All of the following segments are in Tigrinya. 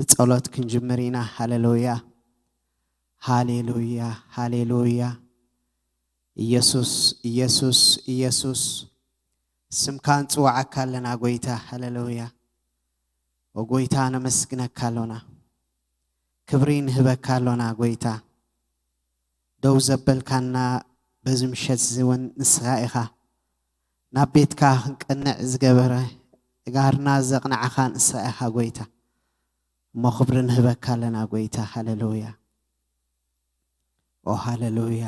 ብጸሎት ክንጅምር ኢና። ሃሌሉያ፣ ሃሌሉያ፣ ሃሌሉያ። ኢየሱስ፣ ኢየሱስ፣ ኢየሱስ፣ ስምካ ንጽውዓካ ኣለና ጎይታ። ሃሌሉያ። ኦ ጎይታ፣ ነመስግነካ ኣሎና። ክብሪ ንህበካ ኣሎና ጎይታ። ደው ዘበልካና በዚ ምሸት እዚ እውን ንስኻ ኢኻ። ናብ ቤትካ ክንቀንዕ ዝገበረ፣ እጋርና ዘቕናዕኻ ንስኻ ኢኻ ጎይታ። እሞ ክብሪ ንህበካ ኣለና ጎይታ። ሃሌሉያ። ኦ ሃሌሉያ።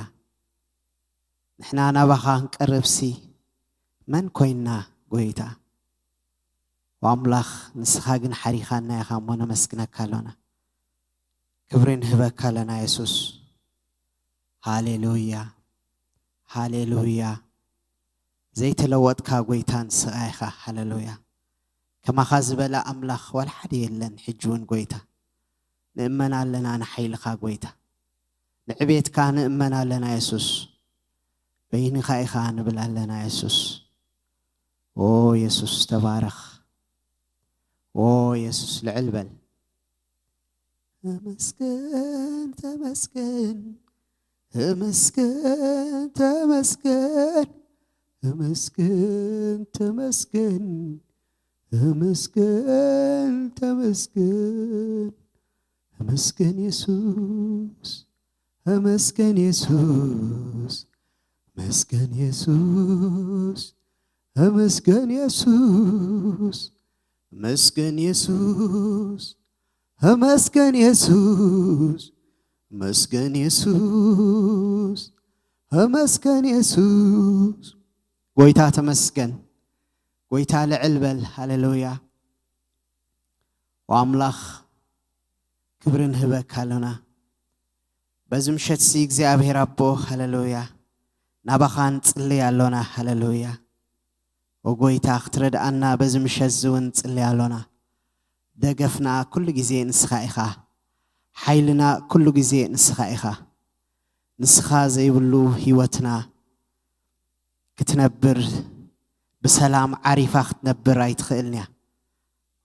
ንሕና ናባኻ ክንቀርብሲ መን ኮይንና ጎይታ? ኦ ኣምላኽ፣ ንስኻ ግን ሓሪኻና ኢኻ እሞ ነመስግነካ ኣሎና። ክብሪ ንህበካ ኣለና የሱስ። ሃሌሉያ፣ ሃሌሉያ። ዘይተለወጥካ ጎይታ ንስኻ ኢኻ። ሃሌሉያ። ከማኻ ዝበለ ኣምላኽ ዋላ ሓደ የለን። ሕጂ እውን ጎይታ ንእመን ኣለና ንሓይልኻ ጎይታ። ንዕቤትካ ንእመን ኣለና የሱስ። በይንኻ ኢኻ ንብል ኣለና የሱስ። ኦ የሱስ ተባረኽ። ኦ የሱስ ልዕል በል። ተመስገን፣ ተመስገን፣ ተመስገን፣ ተመስገን፣ ተመስገን፣ ተመስገን፣ ተመስገን፣ ተመስገን፣ ተመስገን የሱስ፣ ተመስገን የሱስ፣ ተመስገን የሱስ፣ ተመስገን የሱስ፣ ተመስገን የሱስ፣ ተመስገን የሱስ፣ ተመስገን የሱስ፣ ተመስገን የሱስ። ጎይታ ተመስገን። ጎይታ ልዕል በል። ሃሌሉያ። ወኣምላኽ ክብሪ ንህበካ ኣሎና። በዚ ምሸትሲ እግዚኣብሔር ኣቦ፣ ሃሌሉያ፣ ናባኻ ንጽልይ ኣሎና። ሃሌሉያ። ኦ ጎይታ፣ ክትረድኣና በዚ ምሸት እዚ እውን ንጽልይ ኣሎና። ደገፍና ኩሉ ግዜ ንስኻ ኢኻ። ሓይልና ኩሉ ግዜ ንስኻ ኢኻ። ንስኻ ዘይብሉ ህይወትና ክትነብር፣ ብሰላም ዓሪፋ ክትነብር ኣይትኽእልን እያ።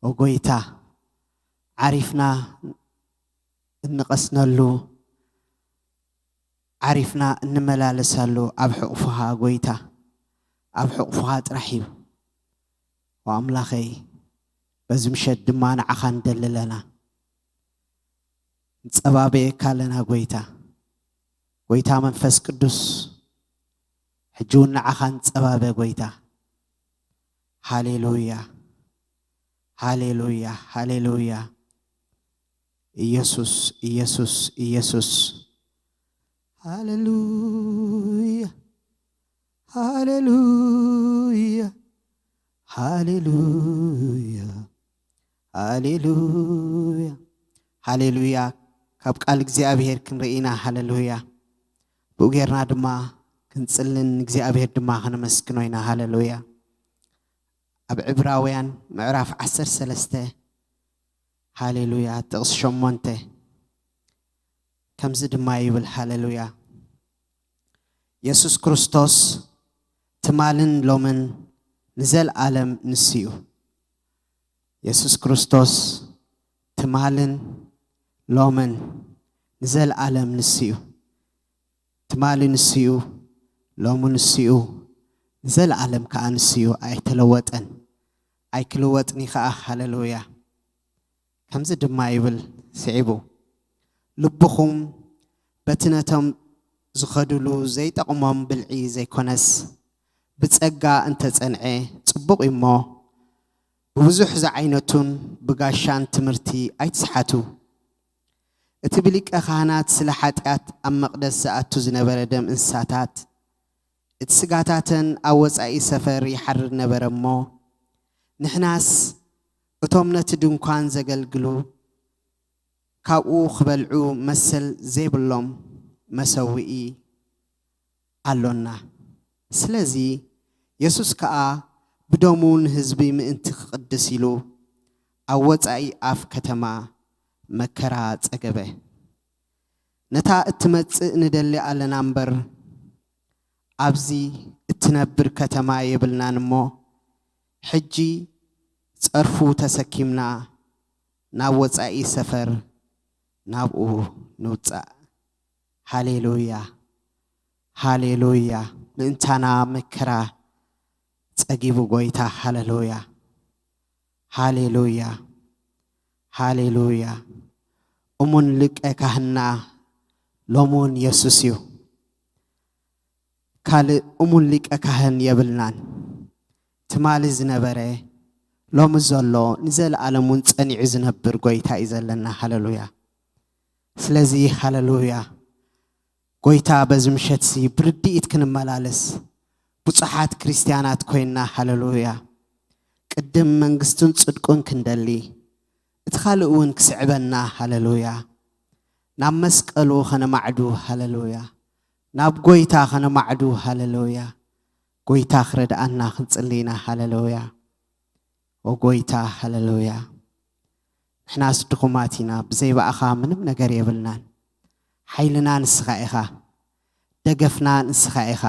ኦ ጎይታ፣ ዓሪፍና እንቐስነሉ፣ ዓሪፍና እንመላለሰሉ ኣብ ሕቑፍኻ ጎይታ፣ ኣብ ሕቑፍኻ ጥራሕ እዩ። ኦ ኣምላኸይ፣ በዚ ምሸት ድማ ንዓኻ ንደሊ ኣለና። ንጸባበየካ ኣለና ጎይታ። ጎይታ መንፈስ ቅዱስ፣ ሕጂ እውን ንዓኻ ንጸባበ ጎይታ። ሃሌሉያ፣ ሃሌሉያ፣ ሃሌሉያ። ኢየሱስ፣ ኢየሱስ፣ ኢየሱስ። ሃሌሉያ፣ ሃሌሉያ፣ ሃሌሉያ፣ ሃሌሉያ፣ ሃሌሉያ። ካብ ቃል እግዚኣብሔር ክንርኢ ኢና። ሃሌሉያ። ብኡ ጌርና ድማ ክንጽልን እግዚኣብሔር ድማ ከነመስግኖ ኢና። ሃሌሉያ። ኣብ ዕብራውያን ምዕራፍ ዓሰርተ ሰለስተ፣ ሃሌሉያ፣ ጥቕሲ ሸሞንተ ከምዚ ድማ ይብል። ሃሌሉያ። የሱስ ክርስቶስ ትማልን ሎምን ንዘለኣለም ንሱ እዩ። የሱስ ክርስቶስ ትማልን ሎምን ንዘለኣለም ንሱ እዩ። ትማሊ ንሱ እዩ፣ ሎሚ ንሱ እዩ፣ ንዘለኣለም ከኣ ንሱ እዩ። ኣይተለወጠን፣ ኣይክልወጥን እዩ ከኣ። ሃሌሉያ። ከምዚ ድማ ይብል ስዒቡ፣ ልብኹም በቲ ነቶም ዝኸድሉ ዘይጠቕሞም ብልዒ ዘይኮነስ፣ ብጸጋ እንተጸንዐ ጽቡቕ እዩ እሞ፣ ብብዙሕ ዝዓይነቱን ብጋሻን ትምህርቲ ኣይትስሓቱ። እቲ ብሊቀ ካህናት ስለ ሓጢኣት ኣብ መቕደስ ዝኣቱ ዝነበረ ደም እንስሳታት፣ እቲ ስጋታተን ኣብ ወጻኢ ሰፈር ይሓርድ ነበረ እሞ፣ ንሕናስ እቶም ነቲ ድንኳን ዘገልግሉ ካብኡ ክበልዑ መሰል ዘይብሎም መሰውኢ ኣሎና። ስለዚ የሱስ ከኣ ብደሙ ንህዝቢ ምእንቲ ክቕድስ ኢሉ ኣብ ወጻኢ ኣፍ ከተማ መከራ ጸገበ። ነታ እትመጽእ ንደሊ ኣለና እምበር፣ ኣብዚ እትነብር ከተማ የብልናን እሞ፣ ሕጂ ጸርፉ ተሰኪምና ናብ ወጻኢ ሰፈር ናብኡ ንውጻእ። ሃሌሉያ፣ ሃሌሉያ። ምእንታና መከራ ጸጊቡ ጎይታ። ሃሌሉያ፣ ሃሌሉያ፣ ሃሌሉያ። እሙን ሊቀ ካህንና ሎሙን የሱስ እዩ። ካልእ እሙን ሊቀ ካህን የብልናን። ትማሊ ዝነበረ፣ ሎሚ ዘሎ፣ ንዘለኣለም እውን ጸኒዑ ዝነብር ጎይታ እዩ ዘለና። ሃሌሉያ። ስለዚ ሃሌሉያ፣ ጎይታ በዚ ምሸትሲ ብርድኢት ክንመላለስ ብጹሓት ክርስትያናት ኮይንና። ሃሌሉያ። ቅድም መንግስቱን ጽድቁን ክንደሊ፣ እቲ ካልእ እውን ክስዕበና። ሃሌሉያ። ናብ መስቀሉ ኸነማዕዱ። ሃሌሉያ። ናብ ጎይታ ኸነማዕዱ። ሃሌሉያ። ጎይታ ክረድኣና ክንጽሊ ኢና። ሃሌሉያ። ኦ ጎይታ፣ ሃሌሉያ። ንሕናስ ድኹማት ኢና፣ ብዘይ ብኣኻ ምንም ነገር የብልናን። ሓይልና ንስኻ ኢኻ፣ ደገፍና ንስኻ ኢኻ፣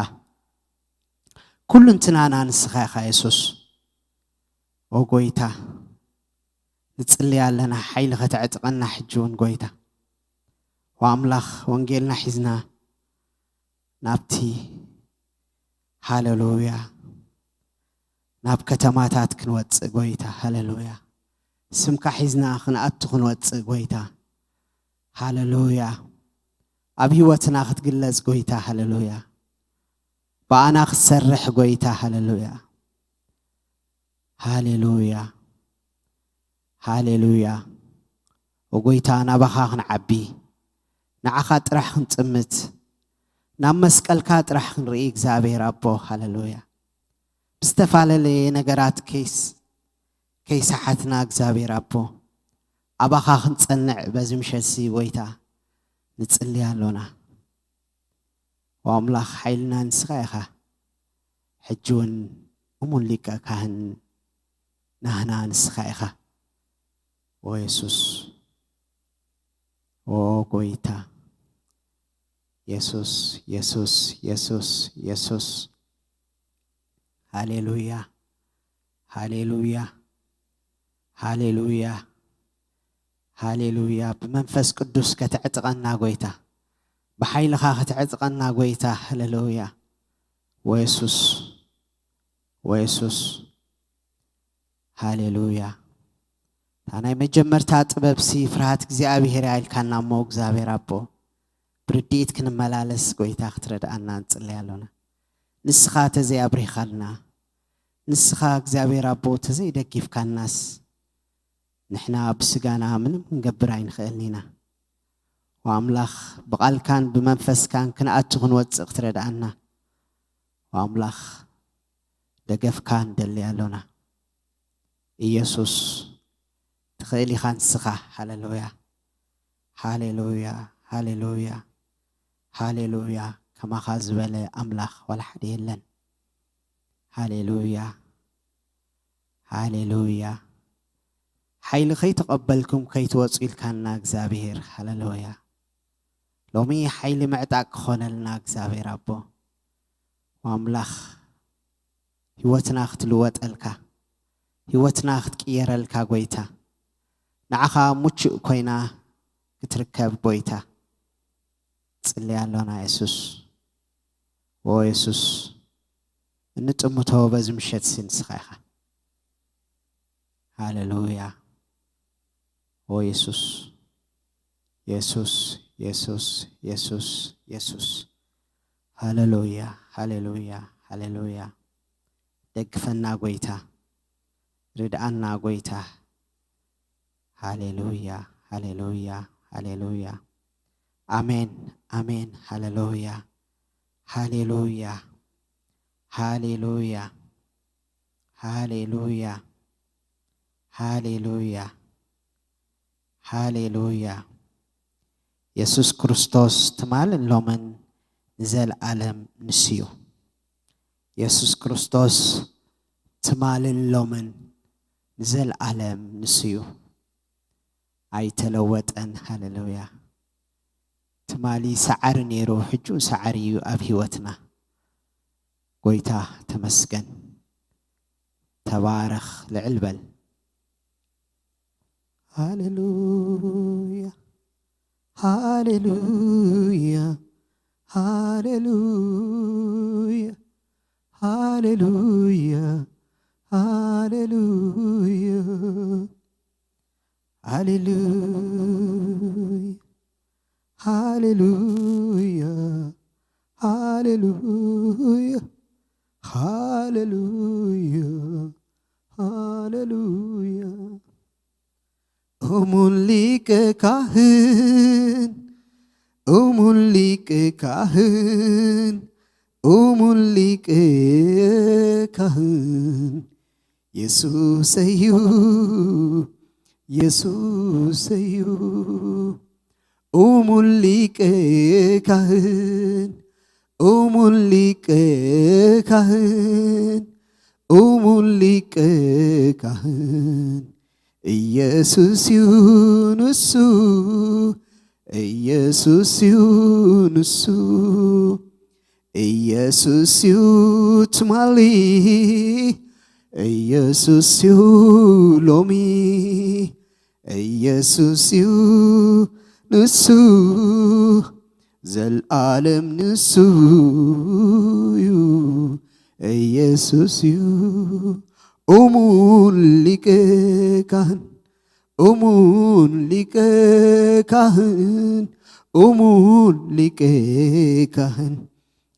ኩሉ እንትናና ንስኻ ኢኻ የሱስ። ኦ ጎይታ፣ ንጽሊ ኣለና፣ ሓይሊ ከተዕጥቀና ሕጂ እውን ጎይታ። ወኣምላኽ፣ ወንጌልና ሒዝና ናብቲ፣ ሃሌሉያ፣ ናብ ከተማታት ክንወጽእ ጎይታ። ሃሌሉያ። ስምካ ሒዝና ክንኣቱ ክንወጽእ ጎይታ። ሃሌሉያ። ኣብ ህይወትና ክትግለጽ ጎይታ። ሃሌሉያ። ብኣና ክትሰርሕ ጎይታ። ሃሌሉያ፣ ሃሌሉያ፣ ሃሌሉያ። ኦ ጎይታ፣ ናባኻ ክንዓቢ፣ ንዓኻ ጥራሕ ክንጥምት፣ ናብ መስቀልካ ጥራሕ ክንርኢ እግዚኣብሔር ኣቦ። ሃሌሉያ። ብዝተፈላለየ ነገራት ከይስ-፣ ከይሰሓትና እግዚኣብሔር ኣቦ፣ ኣባኻ ክንጸንዕ በዚ ምሸትሲ ጎይታ ንጽሊ ኣሎና። ወኣምላኽ ሓይልና ንስኻ ኢኻ። ሕጂ እውን እሙን ሊቀ ካህን ናህና ንስኻ ኢኻ። ኦ የሱስ፣ ኦ ጎይታ፣ የሱስ፣ የሱስ፣ የሱስ፣ የሱስ። ሃሌሉያ፣ ሃሌሉያ፣ ሃሌሉያ፣ ሃሌሉያ። ብመንፈስ ቅዱስ ከተዕጥቀና ጎይታ፣ ብሓይልኻ ከተዕጥቀና ጎይታ። ሃሌሉያ። ወየሱስ፣ ወየሱስ። ሃሌሉያ። እታ ናይ መጀመርታ ጥበብሲ ፍርሃት እግዚኣብሔር እያ ኢልካና እሞ፣ እግዚኣብሔር ኣቦ፣ ብርድኢት ክንመላለስ ጎይታ ክትረድኣና ንጽለይ ኣሎና። ንስኻ ተዘይኣብሪኻልና፣ ንስኻ እግዚኣብሔር ኣቦ ተዘይደጊፍካናስ፣ ንሕና ብስጋና ምንም ክንገብር ኣይንኽእልን ኢና። ወኣምላኽ፣ ብቓልካን ብመንፈስካን ክንኣቱ ክንወጽእ ክትረድኣና፣ ወኣምላኽ፣ ደገፍካ ንደሊ ኣሎና። ኢየሱስ፣ ትኽእል ኢኻ ንስኻ። ሃሌሉያ፣ ሃሌሉያ፣ ሃሌሉያ፣ ሃሌሉያ። ከማኻ ዝበለ ኣምላኽ ዋላ ሓደ የለን። ሃሌሉያ፣ ሃሌሉያ። ሓይሊ ከይተቐበልኩም ከይትወጹ ኢልካና እግዚኣብሔር። ሃሌሉያ። ሎሚ ሓይሊ ምዕጣቕ ክኾነልና እግዚኣብሔር ኣቦ፣ ወኣምላኽ፣ ህይወትና ክትልወጠልካ፣ ህይወትና ክትቅየረልካ ጎይታ፣ ንዓኻ ምቹእ ኮይና ክትርከብ ጎይታ፣ ጽልያ ኣሎና የሱስ። ኦ የሱስ፣ እንጥምቶ በዚ ምሸትሲ ንስኻ ኢኻ። ሃሌሉያ። ኦ የሱስ፣ የሱስ፣ የሱስ፣ የሱስ፣ የሱስ። ሃሌሉያ፣ ሃሌሉያ፣ ሃሌሉያ። ደግፈና ጎይታ፣ ርድኣና ጎይታ። ሃሌሉያ፣ ሃሌሉያ፣ ሃሌሉያ። ኣሜን፣ ኣሜን። ሃሌሉያ፣ ሃሌሉያ፣ ሃሌሉያ፣ ሃሌሉያ፣ ሃሌሉያ፣ ሃሌሉያ። የሱስ ክርስቶስ ትማልን ሎምን ንዘለኣለም ንሱ እዩ። የሱስ ክርስቶስ ትማልን ሎምን ንዘለኣለም ንሱ እዩ። ኣይተለወጠን። ሃሌሉያ። ትማሊ ሰዓሪ ነይሩ፣ ሕጂ እውን ሰዓሪ እዩ ኣብ ህይወትና። ጎይታ ተመስገን። ተባረኽ፣ ልዕል በል። ሃሌሉያ፣ ሃሌሉያ፣ ሃሌሉያ፣ ሃሌሉያ፣ ሃሌሉያ፣ ሃሌሉያ፣ ሃሌሉያ፣ ሃሌሉያ፣ ሃሌሉያ፣ ሃሌሉያ። እሙን ሊቀ ካህን፣ እሙን ሊቀ ካህን፣ እሙን ሊቀ ካህን የሱስ እዩ፣ የሱስ እዩ። እሙን ሊቀ ካህን፣ እሙን ሊቀ ካህን፣ እሙን ሊቀ ካህን ኢየሱስ እዩ ንሱ፣ ኢየሱስ እዩ ንሱ። ኢየሱስ እዩ ትማሊ፣ ኢየሱስ እዩ ሎሚ፣ ኢየሱስ እዩ ንሱ ዘልኣለም ንሱ እዩ፣ ኢየሱስ እዩ እሙን ሊቀ ካህን፣ እሙን ሊቀ ካህን፣ እሙን ሊቀ ካህን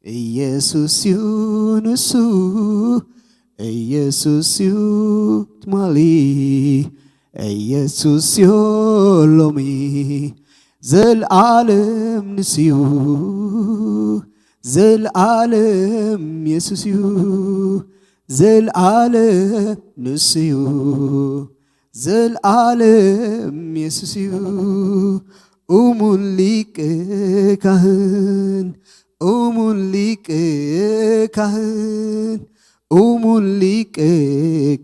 ኢየሱስ እዩ ንሱ፣ ኢየሱስ እዩ ትማሊ፣ ኢየሱስ እዩ ሎሚ፣ ዘልኣለም ንሱ እዩ፣ ዘልኣለም የሱስ እዩ፣ ዘልኣለም ንሱ እዩ፣ ዘልኣለም የሱስ እዩ። እሙን ሊቀ ካህን፣ እሙን ሊቀ ካህን፣ እሙን ሊቀ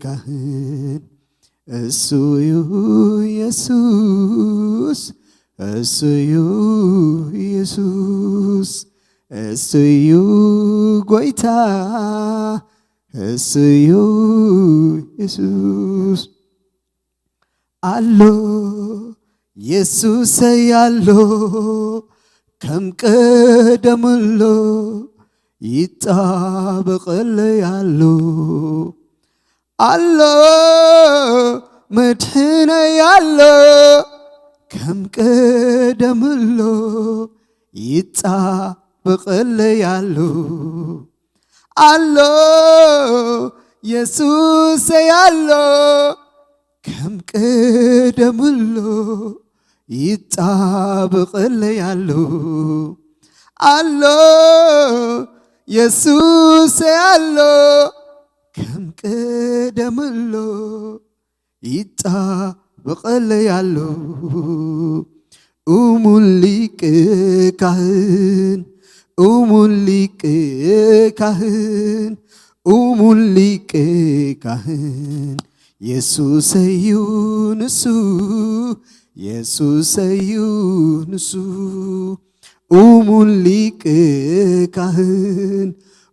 ካህን እሱ እዩ የሱስ፣ እሱ እዩ የሱስ፣ እሱ እዩ ጎይታ፣ እሱ እዩ የሱስ። ኣሎ የሱሰይ ኣሎ፣ ከም ቀደም ኣሎ፣ ይጣበቐለይ ኣሎ። ኣሎ መድሕነይ ኣሎ፣ ከም ቀደም ኣሎ፣ ይጣበቐለይ ኣሎ። ኣሎ የሱሰይ ኣሎ፣ ከም ቀደም ኣሎ፣ ይጣበቐለይ ኣሎ። ኣሎ የሱሰይ ኣሎ፣ ከም ቀደም ኣሎ፣ ይጣበቐለይ ኣሎ። እሙን ሊቀ ካህን፣ እሙን ሊቀ ካህን፣ እሙን ሊቀ ካህን የሱሰይ እዩ ንሱ፣ የሱሰይ እዩ ንሱ። እሙን ሊቀ ካህን፣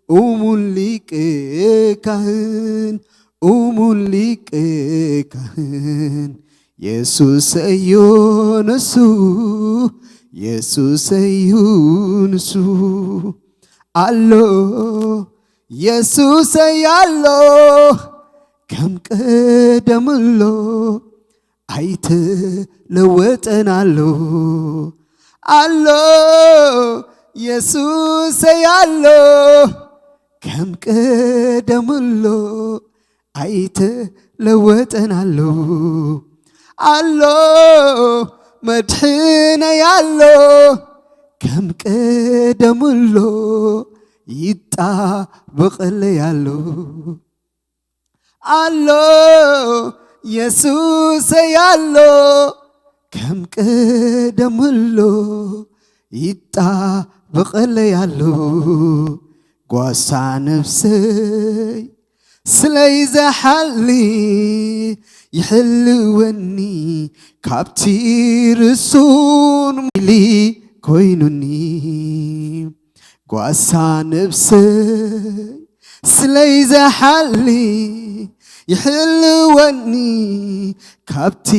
እሙን ሊቀ ካህን፣ እሙን ሊቀ ካህን የሱሰይ እዩ ንሱ፣ የሱሰይ እዩ ንሱ። ኣሎ የሱሰይ ኣሎ፣ ከም ቀደም ኣሎ፣ ኣይተለወጠን ኣሎ። ኣሎ የሱሰይ ኣሎ፣ ከም ቀደም ኣሎ፣ ኣይተለወጠን ኣሎ። ኣሎ መድሕነይ ኣሎ፣ ከም ቀደም ኣሎ፣ ይጣበቐለይ ኣሎ። ኣሎ የሱሰይ ኣሎ፣ ከም ቀደም ኣሎ፣ ይጣበቐለይ ኣሎ። ጓሳ ነፍሰይ ስለይ ዝሓሊ፣ ይሕልወኒ ካብቲ ርሱን ኢሊ ኮይኑኒ። ጓሳ ነፍሰይ ስለይ ዝሓሊ፣ ይሕልወኒ ካብቲ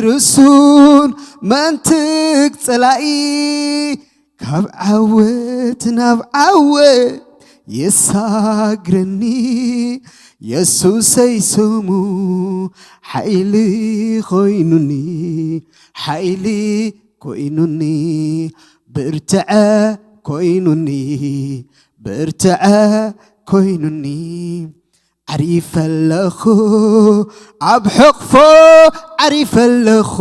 ርሱን መንትግ ጸላኢ፣ ካብ ዓወት ናብ ዓወት የሳግረኒ። የሱሰይ ስሙ ሓይሊ ኮይኑኒ፣ ሓይሊ ኮይኑኒ፣ ብርትዐ ኮይኑኒ፣ ብርትዐ ኮይኑኒ። ዓሪፈ ኣለኹ ኣብ ሕቕፎ፣ ዓሪፈ ኣለኹ፣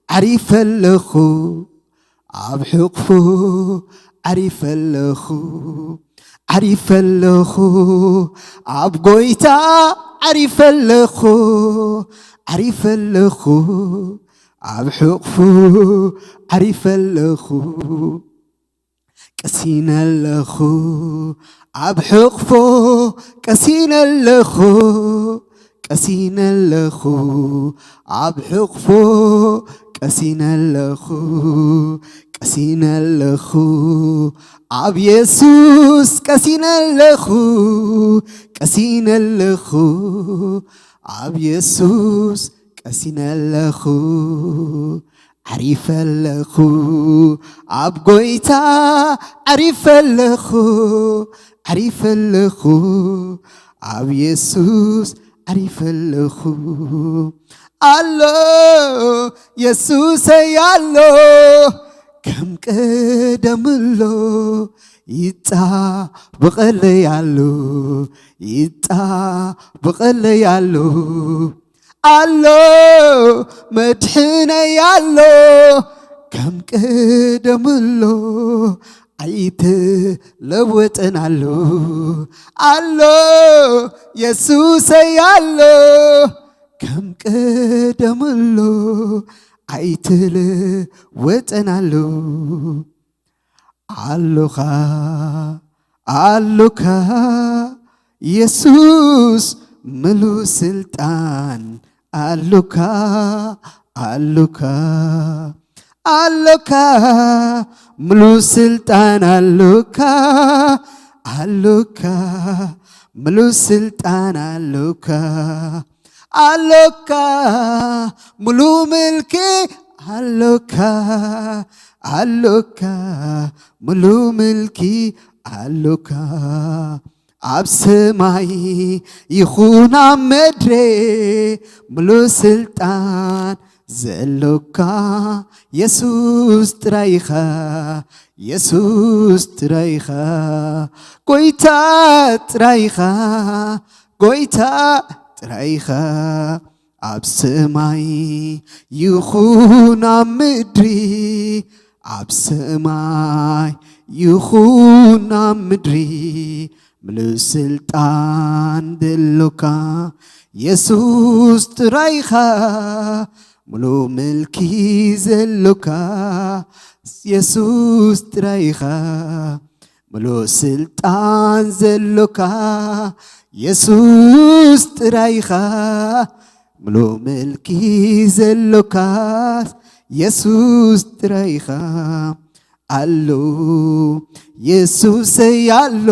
ዓሪፈ ኣለኹ ኣብ ሕቕፎ፣ ዓሪፈ ኣለኹ፣ ዓሪፈ ኣለኹ ኣብ ጎይታ፣ ዓሪፈ ኣለኹ፣ ዓሪፈ ኣለኹ ኣብ ሕቕፎ፣ ዓሪፈ ኣለኹ። ቀሲነ ኣለኹ ኣብ ሕቕፎ፣ ቀሲነ ኣለኹ፣ ቀሲነ ኣለኹ ኣብ ሕቕፎ፣ ቀሲነ ኣለኹ፣ ቀሲነ ኣለኹ ኣብ የሱስ፣ ቀሲነ ኣለኹ፣ ቀሲነ ኣለኹ ኣብ የሱስ፣ ቀሲነ ኣለኹ። ዓሪፈ ኣለኹ ኣብ ጎይታ፣ ዓሪፈ ኣለኹ፣ ዓሪፈ ኣለኹ ኣብ የሱስ፣ ዓሪፈ ኣለኹ። ኣሎ የሱሰይ ኣሎ፣ ከም ቀደም ኣሎ፣ ይጣበቐለይ ኣሎ፣ ይጣበቐለይ ኣሎ። ኣሎ መድሕነይ ኣሎ፣ ከም ቀደም ኣሎ፣ ኣይተለወጠን ኣሎ። ኣሎ የሱሰይ ኣሎ፣ ከም ቀደም ኣሎ፣ ኣይተለወጠን ኣሎ። ኣሎኻ፣ ኣሎኻ፣ የሱስ ምሉእ ስልጣን ኣሎካ፣ ኣሎካ፣ ኣሎካ፣ ምሉእ ስልጣን ኣሎካ፣ ኣሎካ፣ ምሉእ ስልጣን ኣሎካ። ኣሎካ፣ ምሉእ ምልኪ ኣሎካ፣ ኣሎካ፣ ምሉእ ምልኪ ኣሎካ። ኣብ ሰማይ ይኹን ኣብ ምድሪ፣ ምሉእ ስልጣን ዘሎካ የሱስ ጥራይ ኢኻ፣ የሱስ ጥራይ ኢኻ፣ ጎይታ ጥራይ ኢኻ፣ ጎይታ ጥራይ ኢኻ። ኣብ ሰማይ ይኹን ኣብ ምድሪ፣ ኣብ ሰማይ ይኹን ኣብ ምድሪ፣ ምሉእ ስልጣን ዘሎካ የሱስ ጥራይ ኢኻ፣ ምሉእ ምልኪ ዘሎካ የሱስ ጥራይ ኢኻ፣ ምሉእ ስልጣን ዘሎካ የሱስ ጥራይ ኢኻ፣ ምሉእ ምልኪ ዘሎካ የሱስ ጥራይ ኢኻ። ኣሎ የሱሰይ ኣሎ፣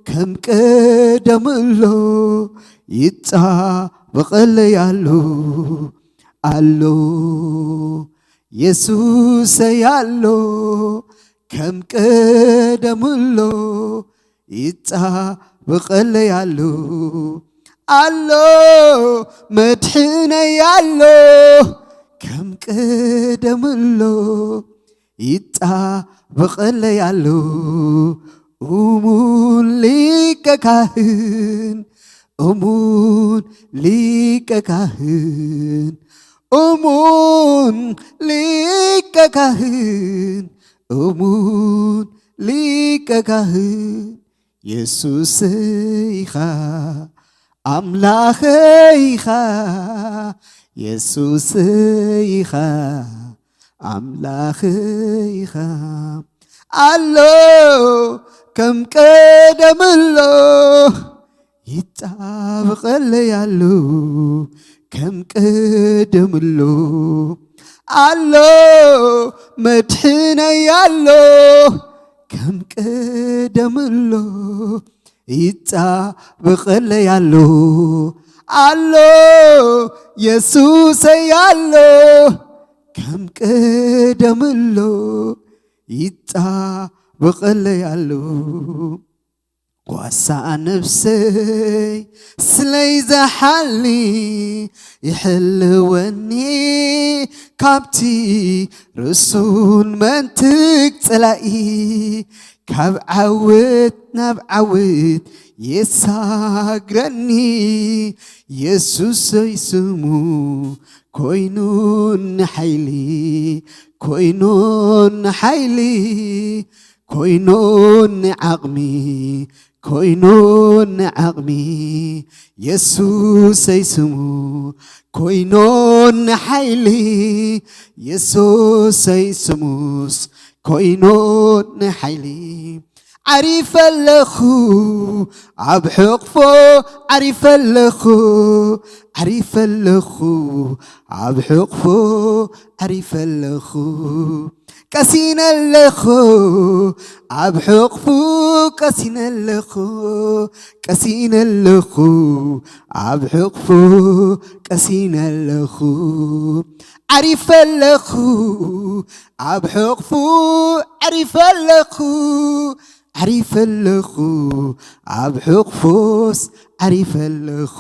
ከም ቀደም ኣሎ፣ ይጣበቐለይ ኣሎ። ኣሎ የሱሰይ ኣሎ፣ ከም ቀደም ኣሎ፣ ይጣበቐለይ ኣሎ። ኣሎ መድሕነይ ኣሎ፣ ከም ቀደም ኣሎ፣ ይጣበቐለይ ኣሎ። እሙን ሊቀ ካህን፣ እሙን ሊቀ ካህን፣ እሙን ሊቀ ካህን፣ እሙን ሊቀ ካህን፣ የሱስ ኢኻ፣ ኣምላኽ ኢኻ፣ የሱስ ኢኻ፣ ኣምላኽ ኢኻ። ኣሎ ከም ቀደም ኣሎ፣ ይጣበቐለይ ኣሎ ከም ቀደም ኣሎ። ኣሎ መድሕነይ ኣሎ ከም ቀደም ኣሎ፣ ይጣበቐለይ ኣሎ፣ ኣሎ፣ የሱሰይ ኣሎ፣ ከም ቀደም ኣሎ፣ ይጣበቐለይ ኣሎ። ጓሳ ነፍሰይ ስለይ ዝሓሊ ይሕልወኒ ካብቲ ርሱን መንትግ ጸላኢ፣ ካብ ዓወት ናብ ዓወት የሳግረኒ። የሱሰይ ስሙ ኮይኑኒ ሓይሊ፣ ኮይኑኒ ሓይሊ፣ ኮይኑኒ ዓቕሚ፣ ኮይኑኒ ዓቕሚ። የሱሰይ ስሙ ኮይኑኒ ሓይሊ፣ የሱሰይ ስሙስ ኮይኑኒ ሓይሊ። ዓሪፈ ኣለኹ ኣብ ሕቕፎ፣ ዓሪፈ ኣለኹ፣ ዓሪፈ ኣለኹ ኣብ ሕቕፎ፣ ዓሪፈ ኣለኹ። ቀሲነ ኣለኹ ኣብ ሕቕፉ፣ ቀሲነ ኣለኹ፣ ቀሲነ ኣለኹ ኣብ ሕቕፉ፣ ቀሲነ ኣለኹ። ዓሪፈ ኣለኹ ኣብ ሕቕፉ፣ ዓሪፈ ኣለኹ፣ ዓሪፈ ኣለኹ ኣብ ሕቕፉስ፣ ዓሪፈ ኣለኹ።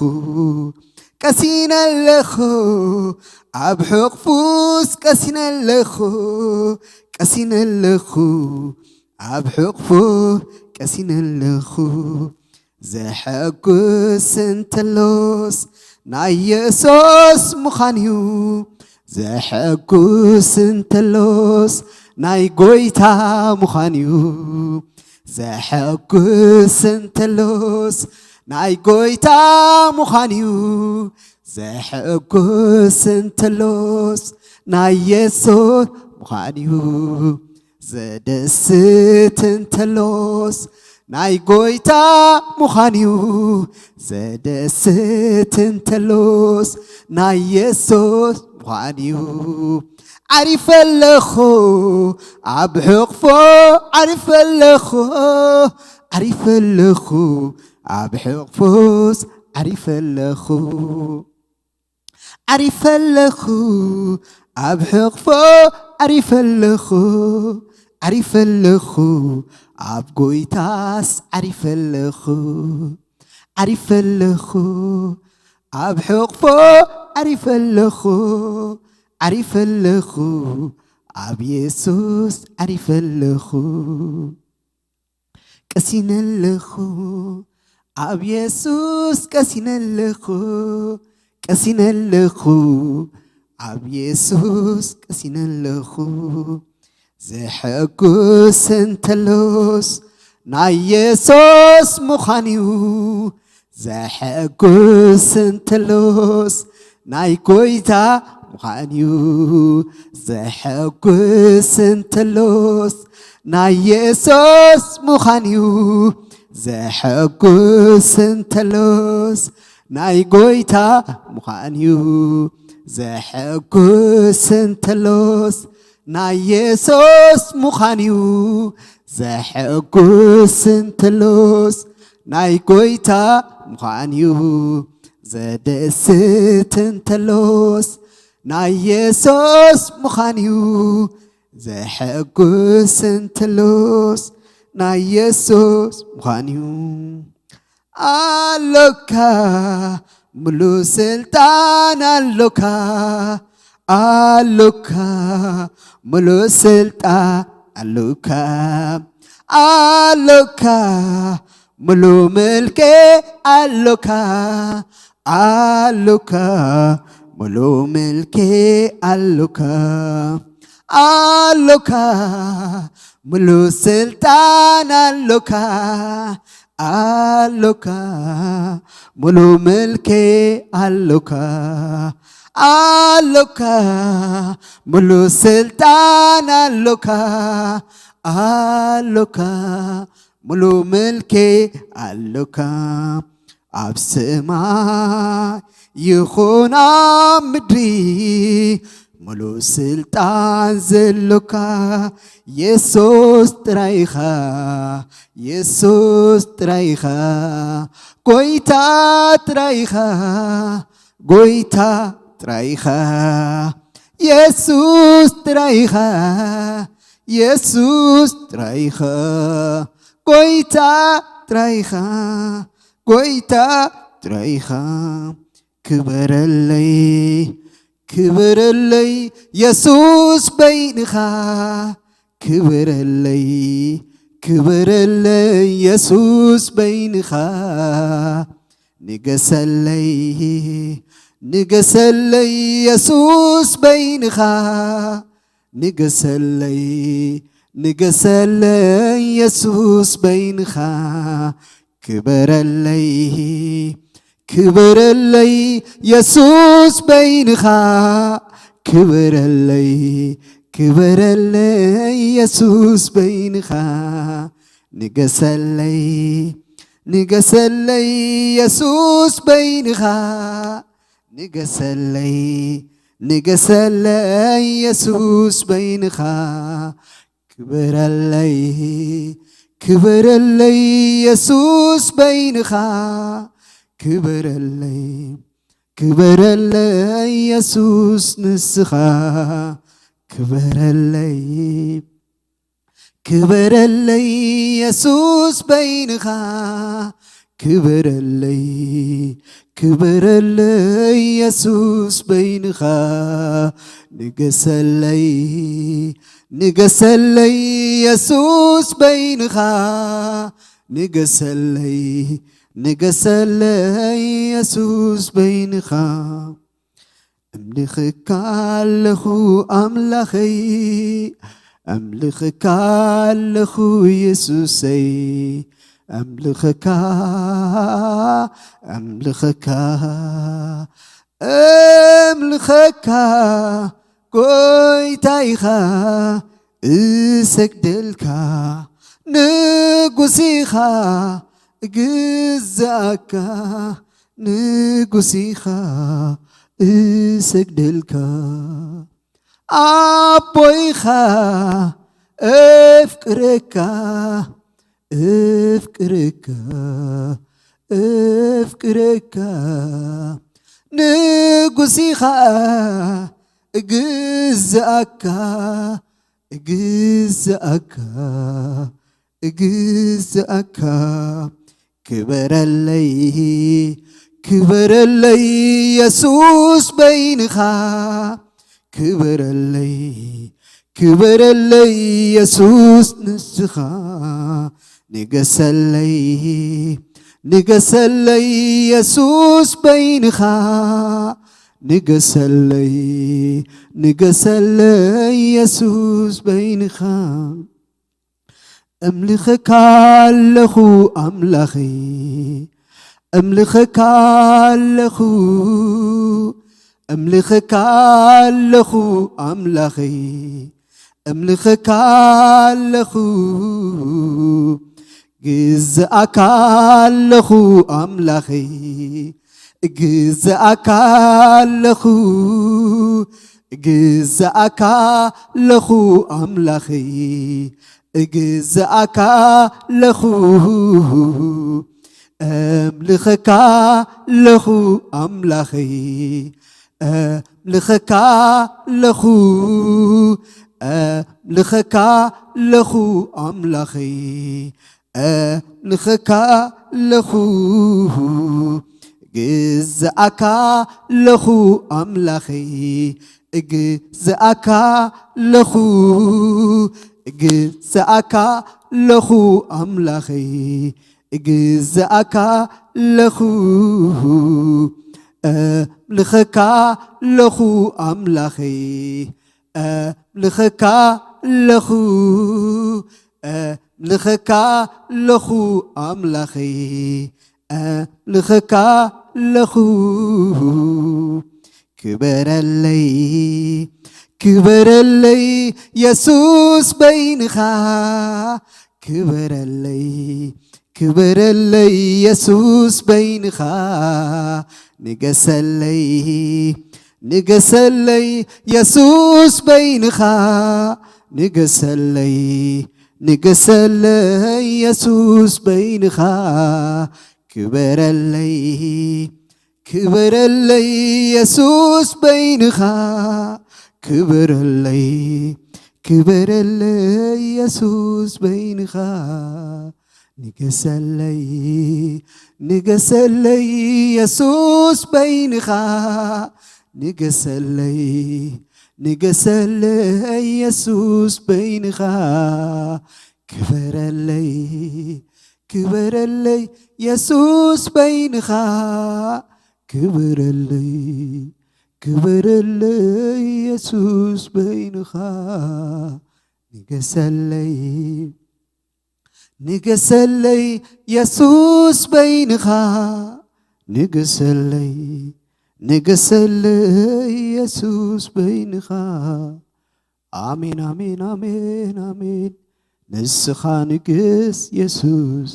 ቀሲነ ኣለኹ ኣብ ሕቕፉስ፣ ቀሲነ ኣለኹ፣ ቀሲነ ኣለኹ ኣብ ሕቕፉ፣ ቀሲነ ኣለኹ። ዘሐጉስ እንተሎስ ናይ የሱስ ምዃን እዩ። ዘሐጉስ እንተሎስ ናይ ጎይታ ምዃን እዩ። ዘሐጉስ እንተሎስ ናይ ጎይታ ምዃን እዩ። ዘሐጉስ እንተሎስ ናይ የሱስ ምዃን እዩ። ዘደስት እንተሎስ ናይ ጎይታ ምዃን እዩ። ዘደስት እንተሎስ ናይ የሱስ ምዃን እዩ። ዓሪፈ ኣለኹ ኣብ ሕቕፎ፣ ዓሪፈ ኣለኹ፣ ዓሪፈ ኣለኹ ኣብ ሕቕፎስ፣ ዓሪፈ ኣለኹ። ዓሪፈ ኣለኹ ኣብ ሕቕፎ፣ ዓሪፈ ኣለኹ፣ ዓሪፈ ኣለኹ ኣብ ጎይታስ፣ ዓሪፈ ኣለኹ፣ ዓሪፈ ኣለኹ ኣብ ሕቕፎ፣ ዓሪፈ ኣለኹ፣ ዓሪፈ ኣለኹ ኣብ የሱስ፣ ዓሪፈ ኣለኹ። ቀሲነ ኣለኹ ኣብ የሱስ፣ ቀሲነ ኣለኹ፣ ቀሲነ ኣለኹ ኣብ የሱስ፣ ቀሲነ ኣለኹ። ዘሐጉስ እንተሎስ ናይ የሱስ ምዃን እዩ። ዘሐጉስ እንተሎስ ናይ ጎይታ ምዃን እዩ። ዘሐጉስ እንተሎስ ናይ የሱስ ምዃን እዩ። ዘሐጉስ እንተሎስ ናይ ጎይታ ምዃን እዩ። ዘሐጉስ እንተሎስ ናይ የሱስ ምዃን እዩ። ዘሐጉስ እንተሎስ ናይ ጎይታ ምዃን እዩ። ዘደስት እንተሎስ ናይ የሱስ ምዃን እዩ። ዘሐጉስ እንተሎስ ናይ የሱስ ምዃን እዩ። ኣሎካ፣ ምሉእ ስልጣን ኣሎካ፣ ኣሎካ፣ ምሉእ ስልጣን ኣሎካ፣ ኣሎካ፣ ምሉእ ምልኪ ኣሎካ፣ ኣሎካ፣ ምሉእ ምልኪ ኣሎካ፣ ኣሎካ፣ ምሉእ ስልጣን ኣሎካ፣ ኣሎካ፣ ምሉእ ምልኪ ኣሎካ፣ ኣሎካ፣ ምሉእ ስልጣን ኣሎካ፣ ኣሎካ፣ ምሉእ ምልኪ ኣሎካ። ኣብ ሰማይ ይኹን ኣብ ምድሪ፣ ሙሉእ ስልጣን ዘሎካ የሱስ ጥራይኻ፣ የሱስ ጥራይኻ፣ ጎይታ ጥራይኻ፣ ጎይታ ጥራይኻ፣ የሱስ ጥራይኻ፣ የሱስ ጥራይኻ፣ ጎይታ ጥራይኻ፣ ጎይታ ጥራይኻ። ክበረለይ፣ ክበረለይ የሱስ በይንኻ። ክበረለይ፣ ክበረለይ የሱስ በይንኻ። ንገሰለይ፣ ንገሰለይ የሱስ በይንኻ። ንገሰለይ፣ ንገሰለይ የሱስ በይንኻ። ክበረለይ፣ ክበረለይ የሱስ በይንኻ። ክበረለይ፣ ክበረለይ የሱስ በይንኻ። ንገሰለይ፣ ንገሰለይ የሱስ በይንኻ። ንገሰለይ፣ ንገሰለይ የሱስ በይንኻ። ክበረለይ፣ ክበረለይ የሱስ በይንኻ። ክበረለይ፣ ክበረለይ የሱስ ንስኻ። ክበረለይ፣ ክበረለይ የሱስ በይንኻ። ክበረለይ፣ ክበረለይ የሱስ በይንኻ። ንገሰለይ፣ ንገሰለይ የሱስ በይንኻ። ንገሰለይ፣ ንገሰለይ የሱስ በይንኻ። እምልኸካ ኣለኹ ኣምላኸይ፣ እምልኸካ ኣለኹ የሱሰይ። እምልኸካ፣ እምልኸካ፣ እምልኸካ ጎይታ ኢኻ፣ እሰግደልካ ንጉስ ኢኻ፣ እግዝኣካ ንጉስ ኢኻ፣ እሰግደልካ። ኣቦ ኢኻ፣ እፍቅረካ፣ እፍቅረካ፣ እፍቅረካ። ንጉስ ኢኻ፣ እግዝኣካ፣ እግዝኣካ፣ እግዝኣካ። ክበረለይ፣ ክበረለይ የሱስ በይንኻ። ክበረለይ፣ ክበረለይ የሱስ ንስኻ። ንገሰለይ፣ ንገሰለይ የሱስ በይንኻ። ንገሰለይ፣ ንገሰለይ የሱስ በይንኻ። እምልኸካ ኣለኹ ኣምላኸይ፣ እምልኸካ ኣለኹ፣ እምልኸካ ኣለኹ ኣምላኸይ፣ እምልኸካ ኣለኹ፣ ግዝኣካ ኣለኹ ኣምላኸይ፣ ግዝኣካ ኣለኹ፣ ግዝኣካ ኣለኹ ኣምላኸይ፣ እግዝኣካ ኣለኹ፣ እምልኸካ ኣለኹ ኣምላኸይ፣ እምልኸካ ኣለኹ፣ እምልኸካ ኣለኹ ኣምላኸይ፣ እምልኸካ ኣለኹ፣ ግዝኣካ ኣለኹ ኣምላኸይ፣ እግዝኣካ ኣለኹ፣ እግዝኣካ ኣለኹ ኣምላኸይ፣ እግዝኣካ ኣለኹ፣ እምልኸካ ኣለኹ ኣምላኸይ፣ እምልኸካ ኣለኹ፣ እምልኸካ ኣለኹ ኣምላኸይ፣ እምልኸካ ኣለኹ። ክበረለይ፣ ክበረለይ የሱስ በይንኻ፣ ክበረለይ፣ ክበረለይ የሱስ በይንኻ። ንገሰለይ፣ ንገሰለይ የሱስ በይንኻ፣ ንገሰለይ፣ ንገሰለይ የሱስ በይንኻ፣ ክበረለይ፣ ክበረለይ የሱስ በይንኻ፣ ክበረለይ፣ ክበረለይ የሱስ በይንኻ፣ ንገሰለይ፣ ንገሰለይ የሱስ በይንኻ፣ ንገሰለይ፣ ንገሰለይ የሱስ በይንኻ፣ ክበረለይ፣ ክበረለይ የሱስ በይንኻ፣ ክበረለይ፣ ክበረለይ የሱስ በይንኻ፣ ንገሰለይ፣ ንገሰለይ የሱስ በይንኻ፣ ንገሰለይ፣ ንገሰለይ የሱስ በይንኻ። ኣሜን፣ ኣሜን፣ ኣሜን፣ ኣሜን። ንስኻ ንግስ የሱስ፣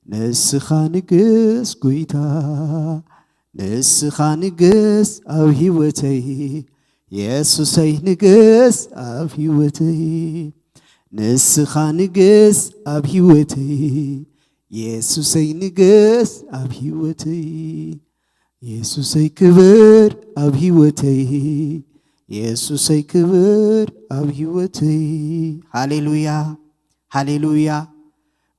ንስኻ ንግስ ጎይታ፣ ንስኻ ንግስ ኣብ ህይወተይ፣ የሱሰይ ንግስ ኣብ ህይወተይ፣ ንስኻ ንግስ ኣብ ህይወተይ፣ የሱሰይ ንግስ ኣብ ህይወተይ፣ የሱሰይ ክብር ኣብ ህይወተይ፣ የሱሰይ ክብር ኣብ ህይወተይ። ሃሌሉያ፣ ሃሌሉያ።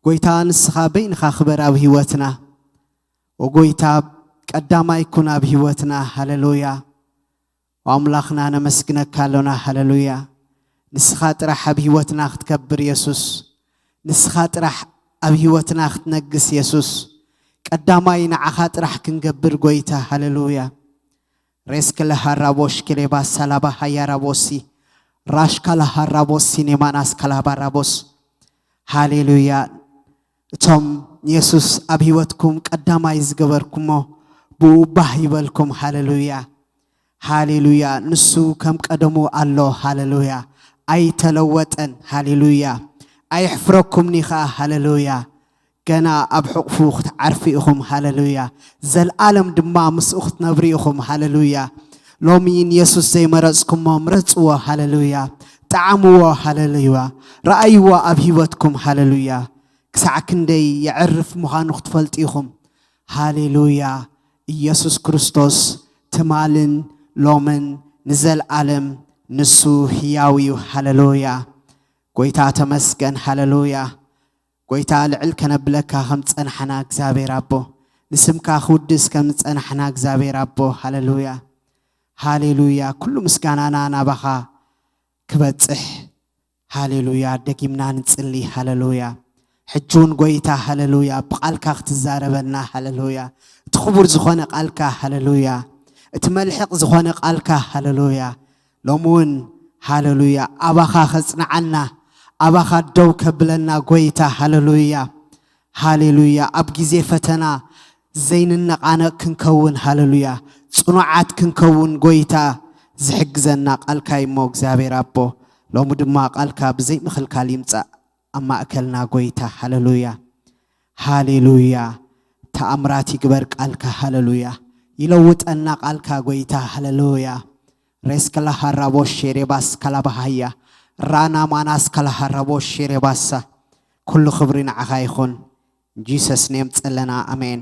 ጎይታ ንስኻ በይንኻ ክበር ኣብ ህይወትና። ኦ ጎይታ ቀዳማይ ኩን ኣብ ህይወትና። ሃሌሉያ። ኦ ኣምላኽና ነመስግነካ ኣሎና። ሃሌሉያ። ንስኻ ጥራሕ ኣብ ህይወትና ክትከብር የሱስ። ንስኻ ጥራሕ ኣብ ህይወትና ክትነግስ የሱስ። ቀዳማይ ንዓኻ ጥራሕ ክንገብር ጎይታ። ሃሌሉያ። ሬስከ ለሃራቦሽ ኬሌባ ሳላባ ሃያራቦሲ ራሽካ ለሃራቦሲ ኔማናስ ካላባራቦስ። ሃሌሉያ። እቶም የሱስ ኣብ ህይወትኩም ቀዳማይ ዝገበርኩሞ ብኡ ባህ ይበልኩም። ሃሌሉያ፣ ሃሌሉያ። ንሱ ከም ቀደሙ ኣሎ። ሃሌሉያ፣ ኣይተለወጠን። ሃሌሉያ፣ ኣየሕፍረኩምኒ ኸኣ። ሃሌሉያ፣ ገና ኣብ ሕቑፉ ክትዓርፉ ኢኹም። ሃሌሉያ፣ ዘልኣለም ድማ ምስኡ ክትነብሩ ኢኹም። ሃሌሉያ። ሎሚ ንየሱስ ዘይመረጽኩሞ ምረጽዎ። ሃሌሉያ፣ ጠዓምዎ። ሃሌሉያ፣ ረኣይዎ ኣብ ህይወትኩም። ሃሌሉያ። ክሳዕ ክንደይ የዕርፍ ምዃኑ ክትፈልጡ ኢኹም። ሃሌሉያ። ኢየሱስ ክርስቶስ ትማልን ሎምን ንዘልኣለም ንሱ ህያው እዩ። ሃሌሉያ። ጎይታ ተመስገን። ሃሌሉያ። ጎይታ ልዕል ከነብለካ ከም ጸናሕና እግዚኣብሔር ኣቦ፣ ንስምካ ክውድስ ከም ጸናሕና እግዚኣብሔር ኣቦ። ሃሌሉያ። ሃሌሉያ። ኩሉ ምስጋናና ናባኻ ክበጽሕ። ሃሌሉያ። ደጊምና ንጽሊ። ሃሌሉያ። ሕጂ እውን ጎይታ፣ ሃሌሉያ፣ ብቓልካ ክትዛረበና። ሃሌሉያ። እቲ ክቡር ዝኾነ ቃልካ። ሃሌሉያ። እቲ መልሕቕ ዝኾነ ቃልካ። ሃሌሉያ። ሎሚ እውን፣ ሃሌሉያ፣ ኣባኻ ከጽንዓና፣ ኣባኻ ደው ከብለና ጎይታ። ሃሌሉያ። ሃሌሉያ። ኣብ ግዜ ፈተና ዘይንነቓነቕ ክንከውን፣ ሃሌሉያ፣ ጽኑዓት ክንከውን ጎይታ ዝሕግዘና ቃልካ እዩ እሞ እግዚኣብሔር ኣቦ፣ ሎሚ ድማ ቃልካ ብዘይ ምኽልካል ይምጻእ ኣብ ማእከልና ጎይታ። ሃሌሉያ፣ ሃሌሉያ። ተኣምራት ይግበር ቃልካ። ሃሌሉያ፣ ይለውጠና ቃልካ ጎይታ። ሃሌሉያ። ሬስከላ ሃራቦ ሼሬባስ ካላባሃያ ራና ማናስ ካላ ሃራቦ ሼሬባሳ። ኩሉ ክብሪ ንዓኻ ይኹን። ጂሰስ ኔም ጸለና። ኣሜን።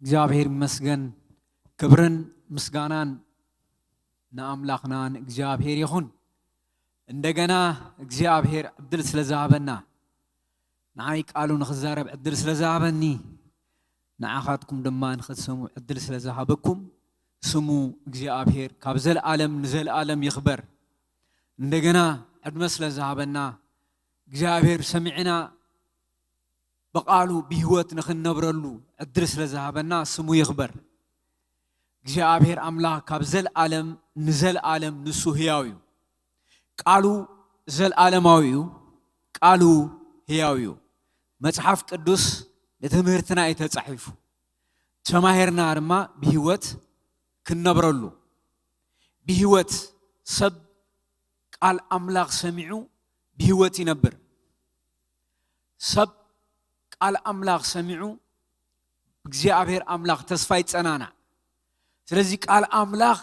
እግዚኣብሔር ይመስገን። ክብርን ምስጋናን ንኣምላኽና ንእግዚኣብሔር ይኹን። እንደገና እግዚኣብሔር ዕድል ስለ ዝሃበና፣ ንዓይ ቃሉ ንኽዛረብ ዕድል ስለ ዝሃበኒ፣ ንዓኻትኩም ድማ ንኽትሰምዑ ዕድል ስለ ዝሃበኩም፣ ስሙ እግዚኣብሔር ካብ ዘለኣለም ንዘለኣለም ይኽበር። እንደገና ዕድመ ስለ ዝሃበና፣ እግዚኣብሔር ሰሚዕና ብቓሉ ብህይወት ንኽንነብረሉ ዕድል ስለ ዝሃበና ስሙ ይኽበር። እግዚኣብሔር ኣምላኽ ካብ ዘለኣለም ንዘለኣለም ንሱ ህያው እዩ። ቃሉ ዘለኣለማዊ እዩ። ቃሉ ህያው እዩ። መጽሓፍ ቅዱስ ንትምህርትና እዩ ተጻሒፉ። ተማሂርና ድማ ብህይወት ክንነብረሉ። ብህይወት፣ ሰብ ቃል ኣምላኽ ሰሚዑ ብህይወት ይነብር። ሰብ ቃል ኣምላኽ ሰሚዑ እግዚኣብሔር ኣምላኽ ተስፋ ይጸናናዕ። ስለዚ ቃል ኣምላኽ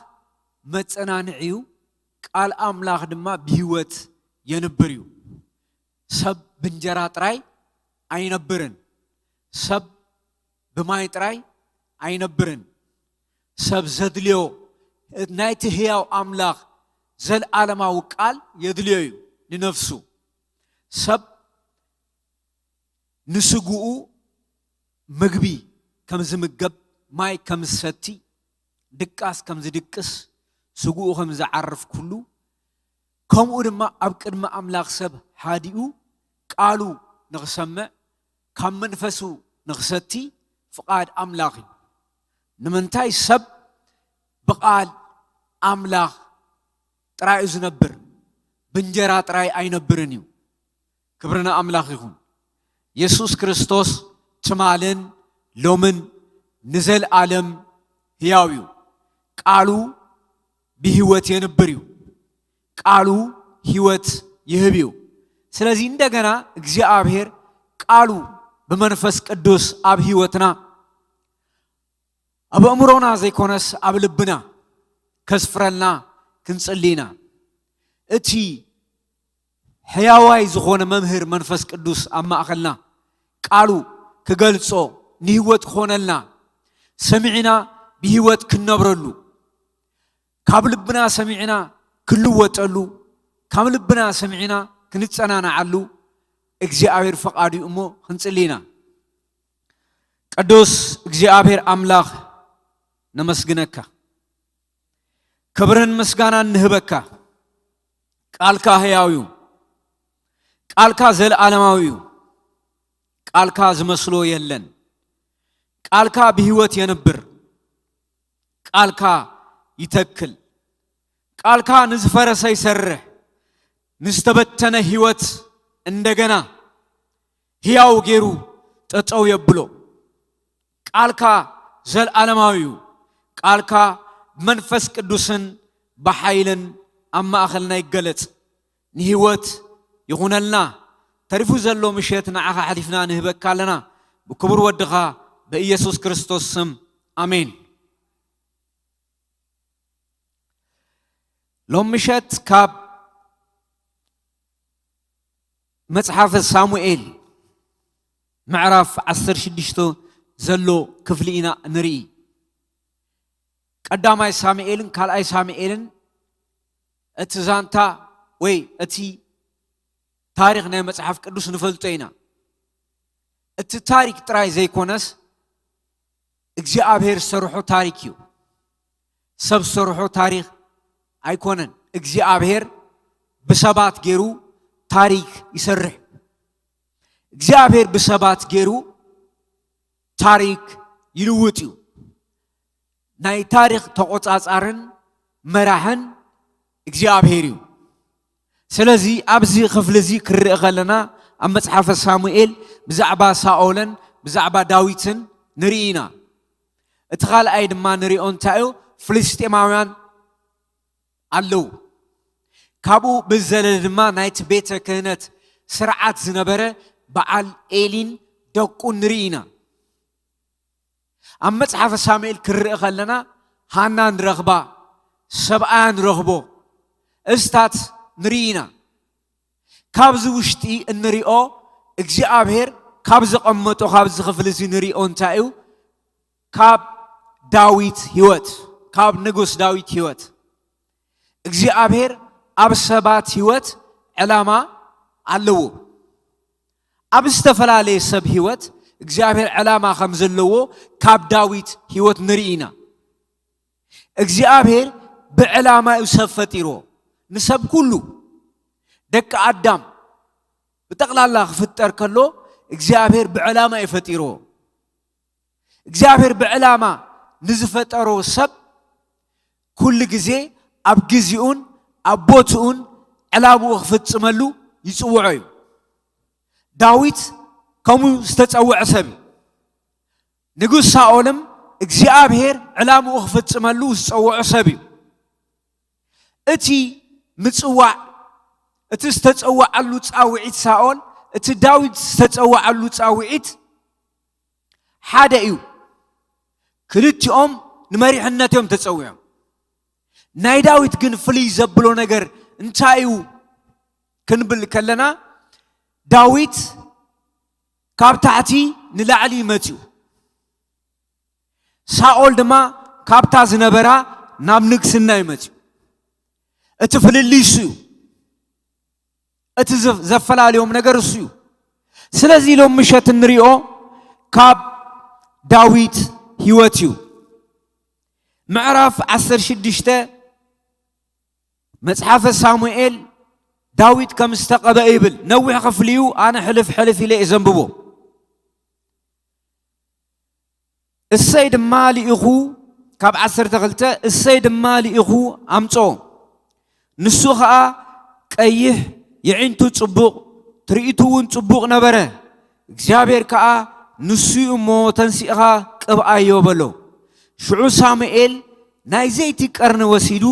መጸናንዒ እዩ። ቃል ኣምላኽ ድማ ብህይወት የንብር እዩ። ሰብ ብእንጀራ ጥራይ ኣይነብርን። ሰብ ብማይ ጥራይ ኣይነብርን። ሰብ ዘድልዮ፣ ናይቲ ህያው ኣምላኽ ዘልኣለማዊ ቃል የድልዮ እዩ ንነፍሱ። ሰብ ንስግኡ ምግቢ ከም ዝምገብ፣ ማይ ከም ዝሰቲ፣ ድቃስ ከም ዝድቅስ፣ ስግኡ ከም ዝዓርፍ ኩሉ፣ ከምኡ ድማ ኣብ ቅድሚ ኣምላኽ ሰብ ሃዲኡ ቃሉ ንኽሰምዕ፣ ካብ መንፈሱ ንኽሰቲ ፍቓድ ኣምላኽ እዩ። ንምንታይ? ሰብ ብቓል ኣምላኽ ጥራይ እዩ ዝነብር፣ ብእንጀራ ጥራይ ኣይነብርን እዩ። ክብሪ ንኣምላኽ ይኹን። የሱስ ክርስቶስ ትማልን ሎምን ንዘልኣለም ህያው እዩ። ቃሉ ብህይወት የንብር እዩ። ቃሉ ህይወት ይህብ እዩ። ስለዚ እንደገና እግዚኣብሔር ቃሉ ብመንፈስ ቅዱስ ኣብ ህይወትና፣ ኣብ ኣእምሮና ዘይኮነስ ኣብ ልብና ከስፍረልና ክንጽሊ ኢና። እቲ ሕያዋይ ዝኾነ መምህር መንፈስ ቅዱስ ኣብ ማእከልና ቃሉ ክገልጾ፣ ንህይወት ክኾነልና፣ ሰሚዕና ብህይወት ክንነብረሉ፣ ካብ ልብና ሰሚዕና ክንልወጠሉ፣ ካብ ልብና ሰሚዕና ክንጸናናዓሉ እግዚኣብሔር ፈቓዱ እዩ እሞ ክንጽሊ ኢና። ቅዱስ እግዚኣብሔር ኣምላኽ ነመስግነካ። ክብርን ምስጋናን ንህበካ። ቃልካ ህያው እዩ። ቃልካ ዘለኣለማዊ እዩ። ቃልካ ዝመስሎ የለን። ቃልካ ብህይወት የንብር። ቃልካ ይተክል። ቃልካ ንዝፈረሰ ይሰርሕ፣ ንዝተበተነ ህይወት እንደገና ህያው ገይሩ ጠጠው የብሎ። ቃልካ ዘልኣለማዊ እዩ። ቃልካ ብመንፈስ ቅዱስን ብሓይልን ኣብ ማእኸልና ይገለጽ። ንህይወት ይኹነልና። ተሪፉ ዘሎ ምሸት ንዓኻ ሓሊፍና ንህበካ ኣለና። ብክቡር ወድኻ ብኢየሱስ ክርስቶስ ስም፣ ኣሜን። ሎም ምሸት ካብ መጽሓፈ ሳሙኤል ምዕራፍ ዓሰርተ ሽዱሽተ ዘሎ ክፍሊ ኢና ንርኢ። ቀዳማይ ሳሙኤልን ካልኣይ ሳሙኤልን እቲ ዛንታ ወይ እቲ ታሪኽ ናይ መጽሓፍ ቅዱስ ንፈልጦ ኢና። እቲ ታሪኽ ጥራይ ዘይኮነስ እግዚኣብሔር ዝሰርሖ ታሪኽ እዩ። ሰብ ዝሰርሖ ታሪኽ ኣይኮነን። እግዚኣብሔር ብሰባት ገይሩ ታሪኽ ይሰርሕ። እግዚኣብሔር ብሰባት ገይሩ ታሪኽ ይልውጥ እዩ። ናይ ታሪኽ ተቖጻጻርን መራሕን እግዚኣብሔር እዩ። ስለዚ ኣብዚ ክፍሊ እዚ ክንርኢ ከለና ኣብ መጽሓፈ ሳሙኤል ብዛዕባ ሳኦልን ብዛዕባ ዳዊትን ንርኢ ኢና። እቲ ካልኣይ ድማ ንሪኦ እንታይ እዩ? ፍልስጤማውያን ኣለዉ። ካብኡ ብዝዘለለ ድማ ናይቲ ቤተ ክህነት ስርዓት ዝነበረ በዓል ኤሊን ደቁን ንርኢ ኢና። ኣብ መጽሓፈ ሳሙኤል ክንርኢ ከለና ሃና ንረኽባ፣ ሰብኣያ ንረኽቦ፣ እዝታት ንርኢ ኢና። ካብዚ ውሽጢ እንሪኦ እግዚኣብሔር ካብ ዘቐመጦ ካብዚ ክፍሊ እዚ ንሪኦ እንታይ እዩ? ካብ ዳዊት ህይወት፣ ካብ ንጉስ ዳዊት ህይወት እግዚኣብሔር ኣብ ሰባት ህይወት ዕላማ ኣለዎ። ኣብ ዝተፈላለየ ሰብ ህይወት እግዚኣብሔር ዕላማ ከም ዘለዎ ካብ ዳዊት ህይወት ንርኢ ኢና። እግዚኣብሔር ብዕላማ እዩ ሰብ ፈጢርዎ። ንሰብ ኩሉ ደቂ ኣዳም ብጠቕላላ ክፍጠር ከሎ እግዚኣብሔር ብዕላማ እዩ ፈጢርዎ። እግዚኣብሔር ብዕላማ ንዝፈጠሮ ሰብ ኩሉ ግዜ ኣብ ግዚኡን ኣብ ቦትኡን ዕላምኡ ክፍጽመሉ ይጽውዖ እዩ። ዳዊት ከምኡ ዝተጸውዐ ሰብ እዩ። ንጉስ ሳኦልም እግዚኣብሔር ዕላምኡ ክፍጽመሉ ዝጸውዖ ሰብ እዩ። እቲ ምጽዋዕ፣ እቲ ዝተጸውዓሉ ጻውዒት ሳኦል፣ እቲ ዳዊት ዝተጸውዓሉ ጻውዒት ሓደ እዩ። ክልቲኦም ንመሪሕነት እዮም ተጸዊዖም። ናይ ዳዊት ግን ፍልይ ዘብሎ ነገር እንታይ እዩ ክንብል ከለና፣ ዳዊት ካብ ታሕቲ ንላዕሊ እዩ መጺኡ። ሳኦል ድማ ካብታ ዝነበራ ናብ ንግስና እዩ መጺኡ። እቲ ፍልልይ እሱ እዩ። እቲ ዘ-፣ ዘፈላልዮም ነገር እሱ እዩ። ስለዚ ሎም ምሸት እንሪኦ ካብ ዳዊት ህይወት እዩ። ምዕራፍ ዓሰርተ ሽዱሽተ መጽሓፈ ሳሙኤል ዳዊት ከም ዝተቐበ ይብል። ነዊሕ ክፍሊ እዩ፣ ኣነ ሕልፍ ሕልፍ ኢለ እየ ዘንብቦ። እሰይ ድማ ልኢኹ፣ ካብ ዓሰርተ ክልተ፣ እሰይ ድማ ልኢኹ ኣምጾ። ንሱ ኸኣ ቀይሕ፣ የዒንቱ ጽቡቕ፣ ትርኢቱ እውን ጽቡቕ ነበረ። እግዚኣብሔር ከኣ ንሱ እዩ እሞ ተንሲእኻ ቅብኣዮ በሎ። ሽዑ ሳሙኤል ናይ ዘይቲ ቀርኒ ወሲዱ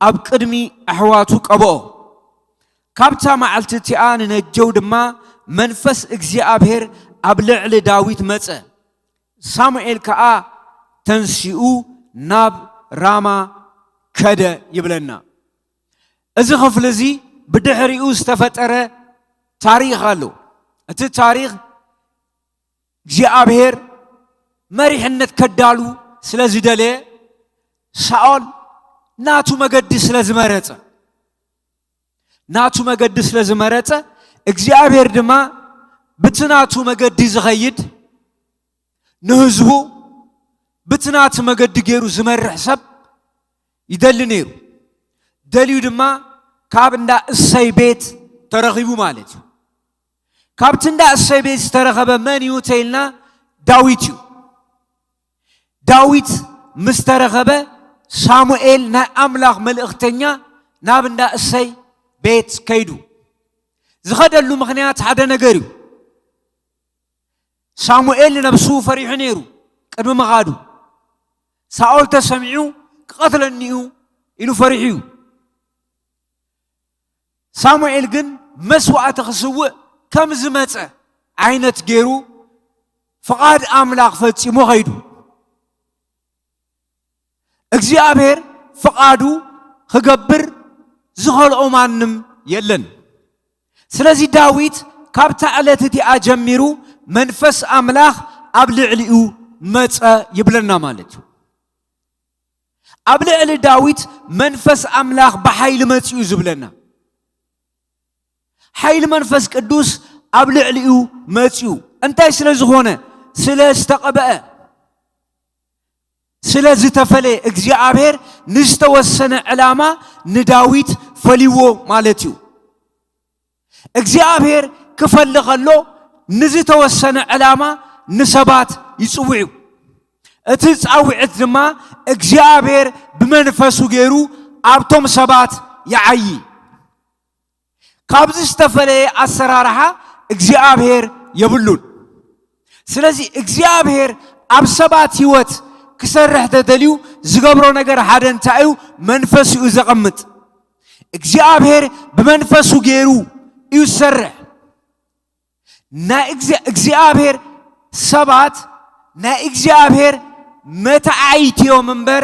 ኣብ ቅድሚ ኣሕዋቱ ቀብኦ። ካብታ መዓልቲ እቲኣ ንነጀው ድማ መንፈስ እግዚኣብሔር ኣብ ልዕሊ ዳዊት መጸ። ሳሙኤል ከኣ ተንሲኡ ናብ ራማ ከደ ይብለና። እዚ ክፍሊ እዚ ብድሕሪኡ ዝተፈጠረ ታሪኽ ኣሎ። እቲ ታሪኽ እግዚኣብሔር መሪሕነት ከዳሉ ስለ ዝደለየ፣ ሳኦል ናቱ መገዲ ስለ ዝመረጸ፣ ናቱ መገዲ ስለ ዝመረጸ፣ እግዚኣብሔር ድማ ብቲ ናቱ መገዲ ዝኸይድ፣ ንህዝቡ ብቲ ናቱ መገዲ ገይሩ ዝመርሕ ሰብ ይደሊ ነይሩ። ደልዩ ድማ ካብ እንዳ እሰይ ቤት ተረኺቡ ማለት እዩ። ካብቲ እንዳ እሰይ ቤት ዝተረኸበ መን እዩ ተይልና፣ ዳዊት እዩ። ዳዊት ምስ ተረኸበ፣ ሳሙኤል ናይ ኣምላኽ መልእኽተኛ ናብ እንዳ እሰይ ቤት ከይዱ። ዝኸደሉ ምኽንያት ሓደ ነገር እዩ። ሳሙኤል ንነብሱ ፈሪሑ ነይሩ። ቅድሚ ምኻዱ፣ ሳኦል ተሰሚዑ ክቐትለኒ እዩ ኢሉ ፈሪሑ እዩ። ሳሙኤል ግን መስዋእቲ ክስውእ ከም ዝመጸ ዓይነት ገይሩ ፍቓድ ኣምላኽ ፈጺሙ ኸይዱ። እግዚኣብሔር ፍቓዱ ክገብር ዝኸልኦ ማንም የለን። ስለዚ ዳዊት ካብታ ዕለት እቲኣ ጀሚሩ መንፈስ ኣምላኽ ኣብ ልዕሊኡ መጸ ይብለና ማለት እዩ። ኣብ ልዕሊ ዳዊት መንፈስ ኣምላኽ ብሓይሊ መጺኡ ዝብለና። ሓይሊ መንፈስ ቅዱስ ኣብ ልዕሊኡ መጺኡ። እንታይ ስለ ዝኾነ? ስለ ዝተቐብአ፣ ስለ ዝተፈለየ። እግዚኣብሔር ንዝተወሰነ ዕላማ ንዳዊት ፈልይዎ ማለት እዩ። እግዚኣብሔር ክፈሊ ከሎ ንዝተወሰነ ዕላማ ንሰባት ይጽውዕ እዩ። እቲ ጻውዒት ድማ እግዚኣብሔር ብመንፈሱ ገይሩ ኣብቶም ሰባት ይዓዪ። ካብዚ ዝተፈለየ ኣሰራርሓ እግዚኣብሔር የብሉን። ስለዚ እግዚኣብሔር ኣብ ሰባት ህይወት ክሰርሕ ተደልዩ ዝገብሮ ነገር ሓደ እንታይ እዩ? መንፈስ እዩ ዘቐምጥ። እግዚኣብሔር ብመንፈሱ ገይሩ እዩ ዝሰርሕ። ናይ እግዚኣብ-፣ እግዚኣብሔር ሰባት ናይ እግዚኣብሔር መተዓይቲ እዮም እምበር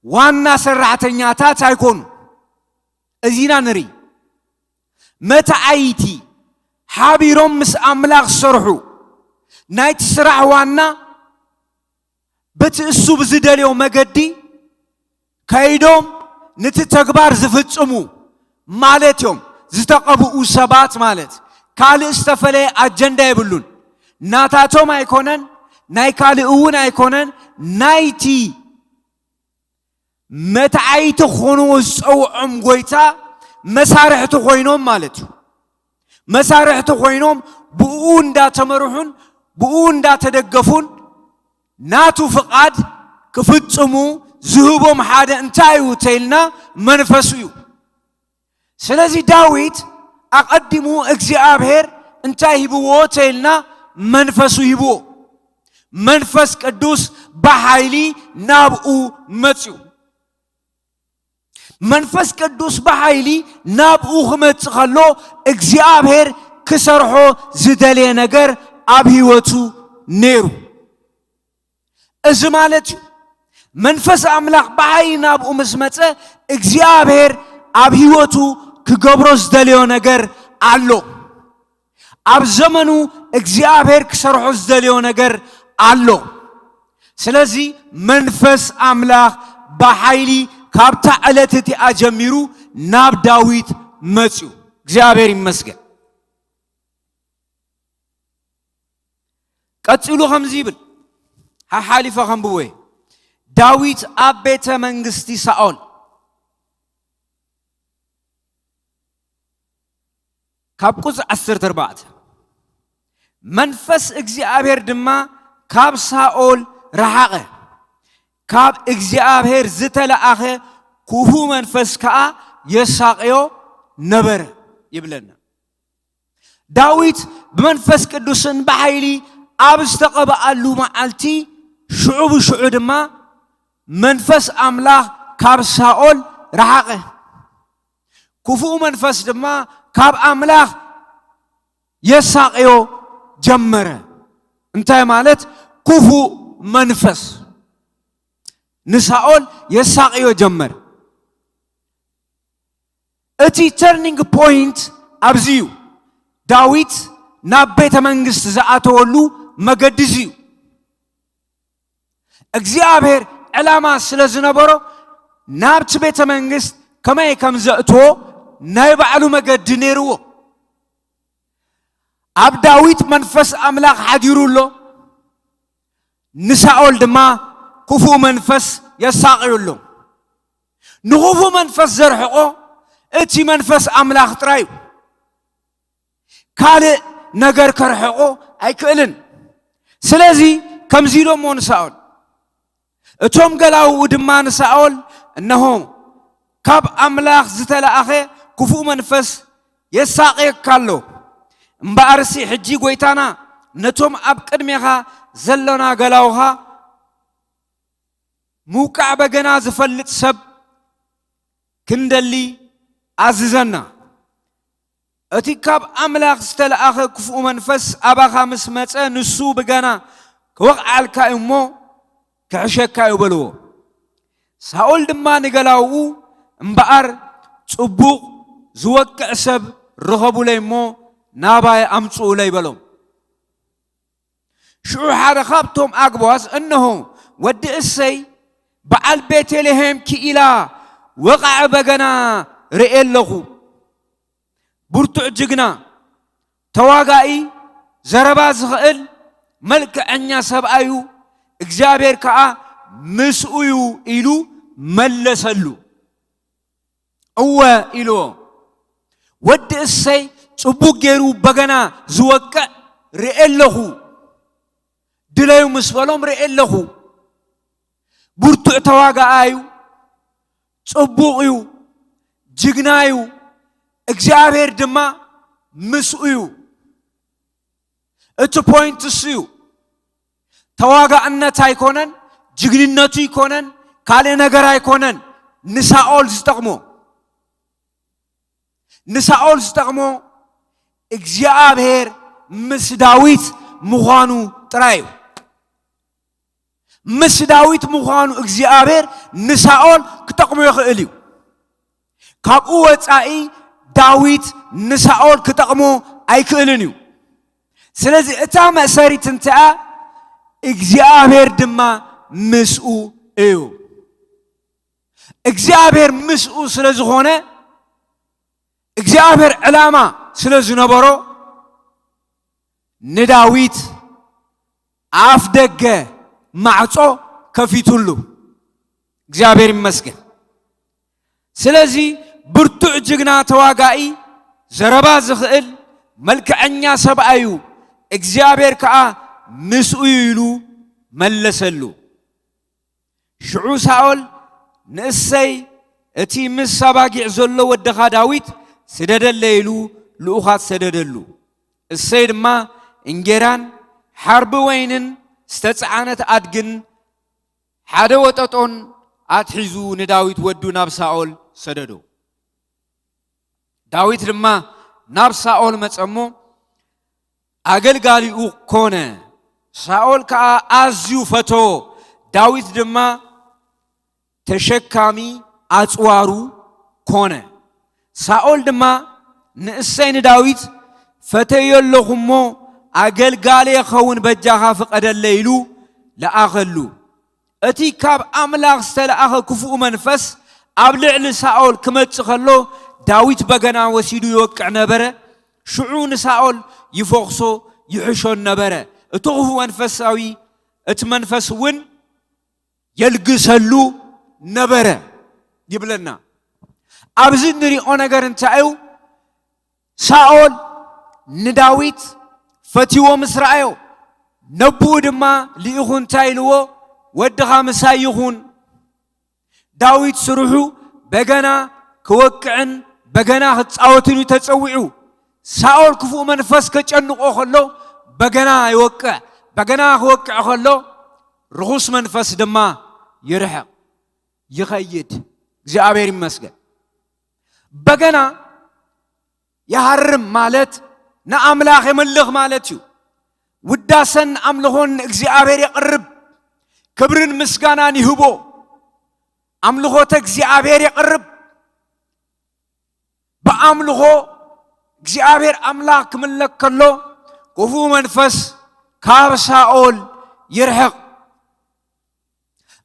ዋና ሰራሕተኛታት ኣይኮኑ። እዚና ንርኢ። መተዓይቲ ሓቢሮም ምስ ኣምላኽ ዝሰርሑ፣ ናይቲ ስራሕ ዋና በቲ እሱ ብዝደልዮ መገዲ ከይዶም ነቲ ተግባር ዝፍጽሙ ማለት እዮም። ዝተቐብኡ ሰባት ማለት ካልእ ዝተፈለየ ኣጀንዳ የብሉን። ናታቶም ኣይኮነን፣ ናይ ካልእ እውን ኣይኮነን፣ ናይቲ መተዓይቲ ክኾንዎ ዝጸውዖም ጎይታ መሳርሕቲ ኮይኖም ማለት እዩ። መሳርሕቲ ኮይኖም ብኡ እንዳተመርሑን ብኡ እንዳተደገፉን ናቱ ፍቓድ ክፍጽሙ ዝህቦም ሓደ እንታይ እዩ ተይልና መንፈሱ እዩ። ስለዚ ዳዊት ኣቐዲሙ እግዚኣብሔር እንታይ ሂብዎ ተይልና፣ መንፈሱ ሂብዎ። መንፈስ ቅዱስ ብሓይሊ ናብኡ መጽኡ። መንፈስ ቅዱስ ብሓይሊ ናብኡ ክመጽእ ከሎ፣ እግዚኣብሔር ክሰርሖ ዝደለየ ነገር ኣብ ህይወቱ ነይሩ። እዚ ማለት እዩ፣ መንፈስ ኣምላኽ ብሓይሊ ናብኡ ምስ መጸ፣ እግዚኣብሔር ኣብ ህይወቱ ክገብሮ ዝደለዮ ነገር ኣሎ። ኣብ ዘመኑ እግዚኣብሔር ክሰርሖ ዝደለዮ ነገር ኣሎ። ስለዚ መንፈስ ኣምላኽ ብሓይሊ ካብታ ዕለት እቲኣ ጀሚሩ ናብ ዳዊት መጽኡ። እግዚኣብሔር ይመስገን። ቀጺሉ ከምዚ ይብል፣ ሓሓሊፈ ከንብቦ እየ። ዳዊት ኣብ ቤተ መንግስቲ ሳኦል፣ ካብ ቁጽሪ ዓሰርተ ኣርባዕተ፣ መንፈስ እግዚኣብሔር ድማ ካብ ሳኦል ረሓቐ፣ ካብ እግዚኣብሔር ዝተለኣኸ ክፉእ መንፈስ ከኣ የሳቕዮ ነበረ ይብለና። ዳዊት ብመንፈስ ቅዱስን ብሓይሊ ኣብ ዝተቐብኣሉ መዓልቲ፣ ሽዑ ብሽዑ ድማ መንፈስ ኣምላኽ ካብ ሳኦል ረሓቐ። ክፉእ መንፈስ ድማ ካብ ኣምላኽ የሳቕዮ ጀመረ። እንታይ ማለት? ክፉእ መንፈስ ንሳኦል የሳቕዮ ጀመረ። እቲ ተርኒንግ ፖይንት ኣብዚ እዩ። ዳዊት ናብ ቤተ መንግስት ዝኣተወሉ መገዲ እዚ እዩ። እግዚኣብሔር ዕላማ ስለ ዝነበሮ፣ ናብቲ ቤተ መንግስት ከመይ ከም ዘእትዎ ናይ ባዕሉ መገዲ ነይርዎ። ኣብ ዳዊት መንፈስ ኣምላኽ ሓዲሩ ኣሎ፣ ንሳኦል ድማ ክፉእ መንፈስ የሳቕዩ ኣሎ። ንክፉእ መንፈስ ዘርሕቆ እቲ መንፈስ ኣምላኽ ጥራይ እዩ። ካልእ ነገር ከርሕቆ ኣይክእልን። ስለዚ ከምዚ ኢሎሞ ንሳኦል፣ እቶም ገላውኡ ድማ ንሳኦል፣ "እንሆ፣ ካብ ኣምላኽ ዝተለኣኸ ክፉእ መንፈስ የሳቕየካ ኣሎ። እምበኣርሲ ሕጂ ጐይታና ነቶም ኣብ ቅድሜኻ ዘሎና ገላውኻ ምውቃዕ በገና ዝፈልጥ ሰብ ክንደሊ ኣዝዘና። እቲ ካብ ኣምላኽ ዝተለኣኸ ክፉእ መንፈስ ኣባኻ ምስ መጸ፣ ንሱ ብገና ክወቕዓልካ እዩ እሞ፣ ክሕሸካ እዩ" በልዎ። ሳኦል ድማ ንገላውኡ፣ "እምበኣር ጽቡቕ ዝወቅዕ ሰብ ርኸቡለይ እሞ፣ ናባይ ኣምጽኡለይ" በሎም። ሽዑ ሓደ ካብቶም ኣግባዝ፣ "እንሆ፣ ወዲ እሰይ በዓል ቤተልሔም ክኢላ ወቓዒ በገና ርእየ ኣለኹ። ብርቱዕ ጅግና፣ ተዋጋኢ፣ ዘረባ ዝኽእል፣ መልክዐኛ ሰብኣይ እዩ፣ እግዚኣብሔር ከኣ ምስኡ እዩ" ኢሉ መለሰሉ። "እወ" ኢልዎ፣ "ወዲ እሰይ ጽቡቕ ገይሩ በገና ዝወቅዕ ርእየ ኣለኹ፣ ድለዩ ምስ በሎም ርእየ ኣለኹ። ብርቱዕ ተዋጋኣይ እዩ፣ ጽቡቕ እዩ፣ ጅግና እዩ፣ እግዚኣብሔር ድማ ምስኡ እዩ።" እቲ ፖይንት እሱ እዩ። ተዋጋእነት ኣይኮነን፣ ጅግንነቱ ኣይኮነን፣ ካልእ ነገር ኣይኮነን። ንሳኦል ዝጠቕሞ፣ ንሳኦል ዝጠቕሞ እግዚኣብሔር ምስ ዳዊት ምዃኑ ጥራይ እዩ። ምስ ዳዊት ምዃኑ እግዚኣብሔር ንሳኦል ክጠቕሞ ይኽእል እዩ። ካብኡ ወጻኢ ዳዊት ንሳኦል ክጠቕሞ ኣይክእልን እዩ። ስለዚ እታ መእሰሪት እንቲኣ እግዚኣብሔር ድማ ምስኡ እዩ። እግዚኣብሔር ምስኡ ስለ ዝኾነ፣ እግዚኣብሔር ዕላማ ስለ ዝነበሮ፣ ንዳዊት ኣፍ ደገ ማዕጾ ከፊቱሉ። እግዚኣብሔር ይመስገን። ስለዚ ብርቱዕ ጅግና ተዋጋኢ፣ ዘረባ ዝኽእል፣ መልክዐኛ ሰብኣይ እዩ፣ እግዚኣብሔር ከኣ ምስኡ እዩ ኢሉ መለሰሉ። ሽዑ ሳኦል፣ "ንእሰይ እቲ ምስ ኣባጊዕ ዘሎ ወድኻ ዳዊት ስደደለይ" ኢሉ ልኡኻት ሰደደሉ። እሰይ ድማ እንጌራን ሓርቢ ወይንን ዝተጸዓነት ኣድግን ሓደ ወጠጦን ኣትሒዙ ንዳዊት ወዱ ናብ ሳኦል ሰደዶ። ዳዊት ድማ ናብ ሳኦል መጸ እሞ ኣገልጋሊኡ ኮነ። ሳኦል ከኣ ኣዝዩ ፈተዎ። ዳዊት ድማ ተሸካሚ ኣጽዋሩ ኮነ። ሳኦል ድማ ንእሰይ ንዳዊት ፈተዮ ኣለኹ እሞ ኣገልጋሌ ኸውን በጃኻ ፍቐደለይ ኢሉ ለኣኸሉ። እቲ ካብ ኣምላኽ ዝተለኣኸ ክፉእ መንፈስ ኣብ ልዕሊ ሳኦል ክመጽእ ከሎ ዳዊት በገና ወሲዱ ይወቅዕ ነበረ። ሽዑ ንሳኦል ይፈኽሶ ይሕሾን ነበረ። እቲ ክፉእ መንፈሳዊ እቲ መንፈስ እውን የልግሰሉ ነበረ ይብለና። ኣብዚ እንሪኦ ነገር እንታይ እዩ? ሳኦል ንዳዊት ፈትዎ ምስ ረኣዮ ነብኡ ድማ ልኢኹ እንታይ ኢልዎ? ወድኻ ምሳይ ይኹን። ዳዊት ስርሑ በገና ክወቅዕን በገና ክጻወትን እዩ ተጸዊዑ። ሳኦል ክፉእ መንፈስ ከጨንቆ ከሎ በገና ይወቅዕ። በገና ክወቅዕ ከሎ ርኹስ መንፈስ ድማ ይርሕቕ ይኸይድ። እግዚኣብሔር ይመስገን። በገና ይሃርም ማለት ንኣምላኽ የምልኽ ማለት እዩ። ውዳሰን ኣምልኾን ንእግዚኣብሔር የቕርብ፣ ክብርን ምስጋናን ይህቦ። ኣምልኾተ እግዚኣብሔር የቕርብ። ብኣምልኾ እግዚኣብሔር ኣምላኽ ክምለክ ከሎ ክፉእ መንፈስ ካብ ሳኦል ይርሕቕ።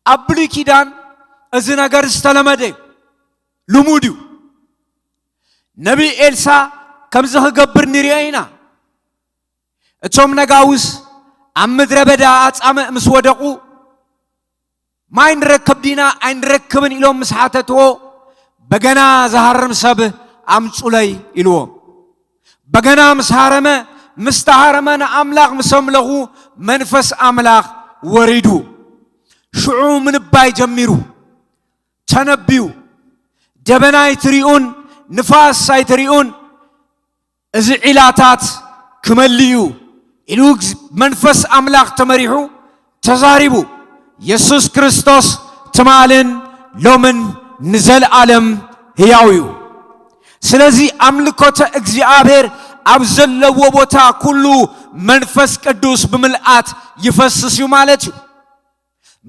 ኣብ ብሉይ ኪዳን እዚ ነገር ዝተለመደ እዩ፣ ልሙድ እዩ። ነቢይ ኤልሳ ከምዚ ክገብር ንሪኦ ኢና። እቶም ነጋውስ ኣብ ምድረ በዳ ኣጻምእ ምስ ወደቑ ማይ ንረክብ ዲና ኣይንረክብን ኢሎም ምስ ሓተትዎ በገና ዝሃርም ሰብ ኣምጹለይ ኢልዎም። በገና ምስ ሃረመ ምስ ተሃረመ ንኣምላኽ ምስ ኣምለኹ መንፈስ ኣምላኽ ወሪዱ ሽዑ ምንባይ ጀሚሩ። ተነብዩ ደበና ኣይትሪኡን ንፋስ ኣይትሪኡን እዚ ዒላታት ክመልእ እዩ ኢሉ መንፈስ ኣምላኽ ተመሪሑ ተዛሪቡ። የሱስ ክርስቶስ ትማልን ሎምን ንዘለኣለም ህያው እዩ። ስለዚ ኣምልኮተ እግዚኣብሔር ኣብ ዘለዎ ቦታ ኩሉ መንፈስ ቅዱስ ብምልኣት ይፈስስ እዩ ማለት እዩ።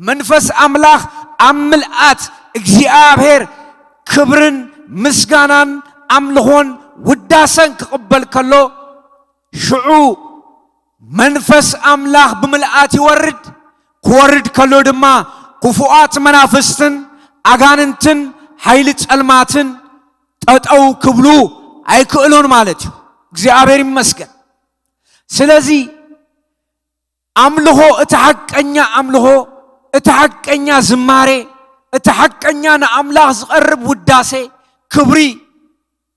መንፈስ ኣምላኽ ኣብ ምልኣት እግዚኣብሔር ክብርን ምስጋናን ኣምልኾን ውዳሰን ክቕበል ከሎ ሽዑ መንፈስ ኣምላኽ ብምልኣት ይወርድ። ክወርድ ከሎ ድማ ክፉኣት መናፍስትን ኣጋንንትን ሓይሊ ጸልማትን ጠጠው ክብሉ ኣይክእሉን ማለት እዩ። እግዚኣብሔር ይመስገን። ስለዚ ኣምልኾ እቲ ሓቀኛ ኣምልኾ እቲ ሓቀኛ ዝማሬ እቲ ሓቀኛ ንኣምላኽ ዝቐርብ ውዳሴ ክብሪ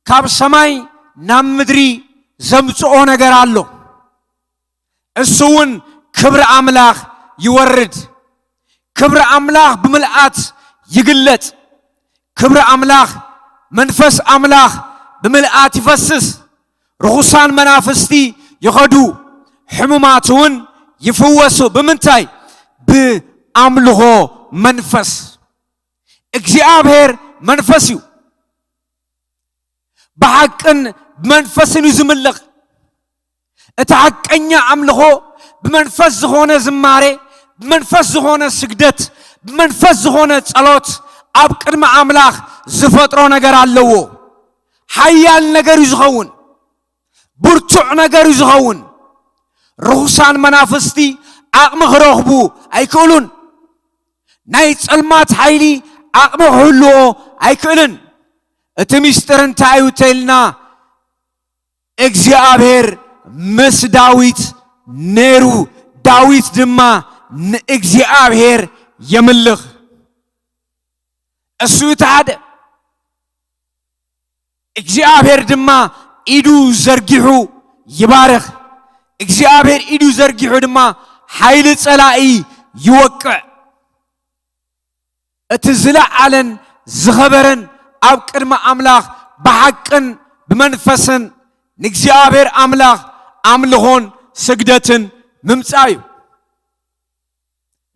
ካብ ሰማይ ናብ ምድሪ ዘምጽኦ ነገር ኣሎ። እሱ እውን ክብሪ ኣምላኽ ይወርድ። ክብሪ ኣምላኽ ብምልኣት ይግለጽ። ክብሪ ኣምላኽ መንፈስ ኣምላኽ ብምልኣት ይፈስስ። ርኹሳን መናፍስቲ ይኸዱ፣ ሕሙማት እውን ይፍወሱ። ብምንታይ? ብኣምልኾ መንፈስ። እግዚኣብሔር መንፈስ እዩ። ብሓቅን ብመንፈስን እዩ ዝምልኽ። እቲ ሓቀኛ ኣምልኾ ብመንፈስ ዝኾነ ዝማሬ ብመንፈስ ዝኾነ ስግደት ብመንፈስ ዝኾነ ጸሎት ኣብ ቅድሚ ኣምላኽ ዝፈጥሮ ነገር ኣለዎ። ሓያል ነገር እዩ ዝኸውን። ብርቱዕ ነገር እዩ ዝኸውን። ርኹሳን መናፍስቲ ዓቕሚ ክረኽቡ ኣይክእሉን። ናይ ጸልማት ሓይሊ ዓቕሚ ክህልዎ ኣይክእልን። እቲ ምስጢር እንታይ እዩ ተልና እግዚኣብሔር ምስ ዳዊት ነይሩ። ዳዊት ድማ ንእግዚኣብሔር የምልኽ። እሱ እቲ ሓደ። እግዚኣብሔር ድማ ኢዱ ዘርጊሑ ይባርኽ። እግዚኣብሔር ኢዱ ዘርጊሑ ድማ ሓይሊ ጸላኢ ይወቅዕ። እቲ ዝለዓለን ዝኸበረን ኣብ ቅድሚ ኣምላኽ ብሓቅን ብመንፈስን ንእግዚኣብሔር ኣምላኽ ኣምልኾን ስግደትን ምምጻእ እዩ።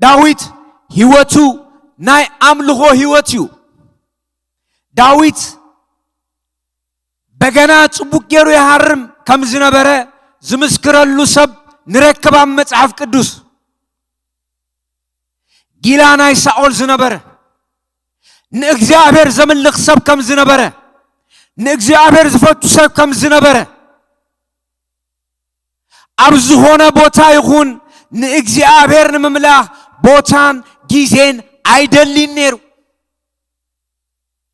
ዳዊት ህይወቱ ናይ ኣምልኾ ህይወት እዩ። ዳዊት በገና ጽቡቕ ገይሩ ይሃርም ከም ዝነበረ ዝምስክረሉ ሰብ ንረክብ ኣብ መጽሓፍ ቅዱስ። ጊላ ናይ ሳኦል ዝነበረ፣ ንእግዚኣብሔር ዘምልኽ ሰብ ከም ዝነበረ፣ ንእግዚኣብሔር ዝፈቱ ሰብ ከም ዝነበረ፣ ኣብ ዝኾነ ቦታ ይኹን ንእግዚኣብሔር ንምምላኽ ቦታን ግዜን ኣይደሊን ነይሩ።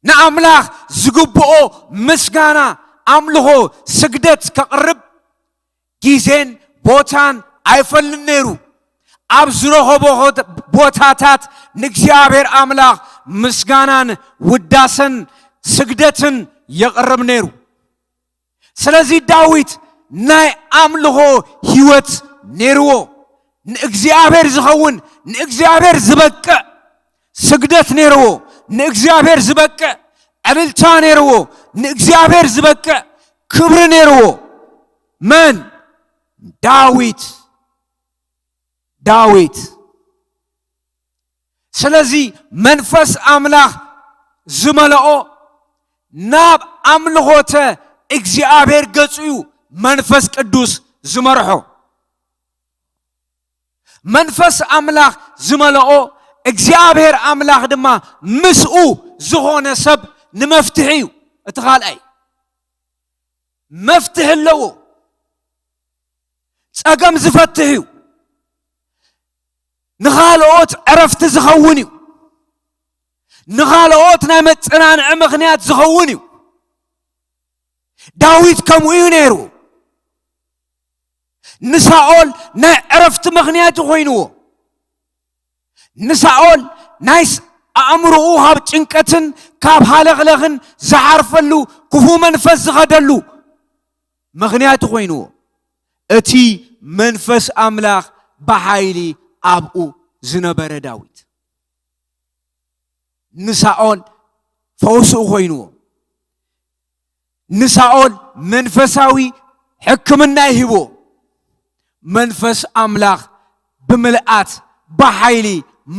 ንኣምላኽ ዝግብኦ ምስጋና፣ ኣምልኾ፣ ስግደት ከቕርብ ግዜን ቦታን ኣይፈልን ነይሩ። ኣብ ዝረኸቦ ቦታታት ንእግዚኣብሔር ኣምላኽ ምስጋናን ውዳሰን ስግደትን የቕርብ ነይሩ። ስለዚ ዳዊት ናይ ኣምልኾ ህይወት ነይርዎ። ንእግዚኣብሔር ዝኸውን፣ ንእግዚኣብሔር ዝበቅዕ ስግደት ነይርዎ። ንእግዚኣብሔር ዝበቅዕ ዕልልታ ነይርዎ። ንእግዚኣብሔር ዝበቅዕ ክብሪ ነይርዎ። መን? ዳዊት። ዳዊት። ስለዚ መንፈስ ኣምላኽ ዝመልኦ ናብ ኣምልኾተ እግዚኣብሔር ገጹ እዩ መንፈስ ቅዱስ ዝመርሖ። መንፈስ ኣምላኽ ዝመልኦ እግዚኣብሔር ኣምላኽ ድማ ምስኡ ዝኾነ ሰብ ንመፍትሒ እዩ። እቲ ካልኣይ መፍትሒ ኣለዎ። ጸገም ዝፈትሕ እዩ። ንኻልኦት ዕረፍቲ ዝኸውን እዩ። ንኻልኦት ናይ መጸናንዒ ምኽንያት ዝኸውን እዩ። ዳዊት ከምኡ እዩ ነይሩ። ንሳኦል ናይ ዕረፍቲ ምኽንያት ኮይንዎ። ንሳኦል ናይ ስ-፣ ኣእምሮኡ ካብ ጭንቀትን ካብ ሃለኽለኽን ዝዓርፈሉ፣ ክፉእ መንፈስ ዝኸደሉ ምኽንያት ኮይንዎ። እቲ መንፈስ ኣምላኽ ብሓይሊ ኣብኡ ዝነበረ ዳዊት። ንሳኦል ፈውስኡ ኮይንዎ። ንሳኦል መንፈሳዊ ሕክምና ይህቦ። መንፈስ ኣምላኽ ብምልኣት ብሓይሊ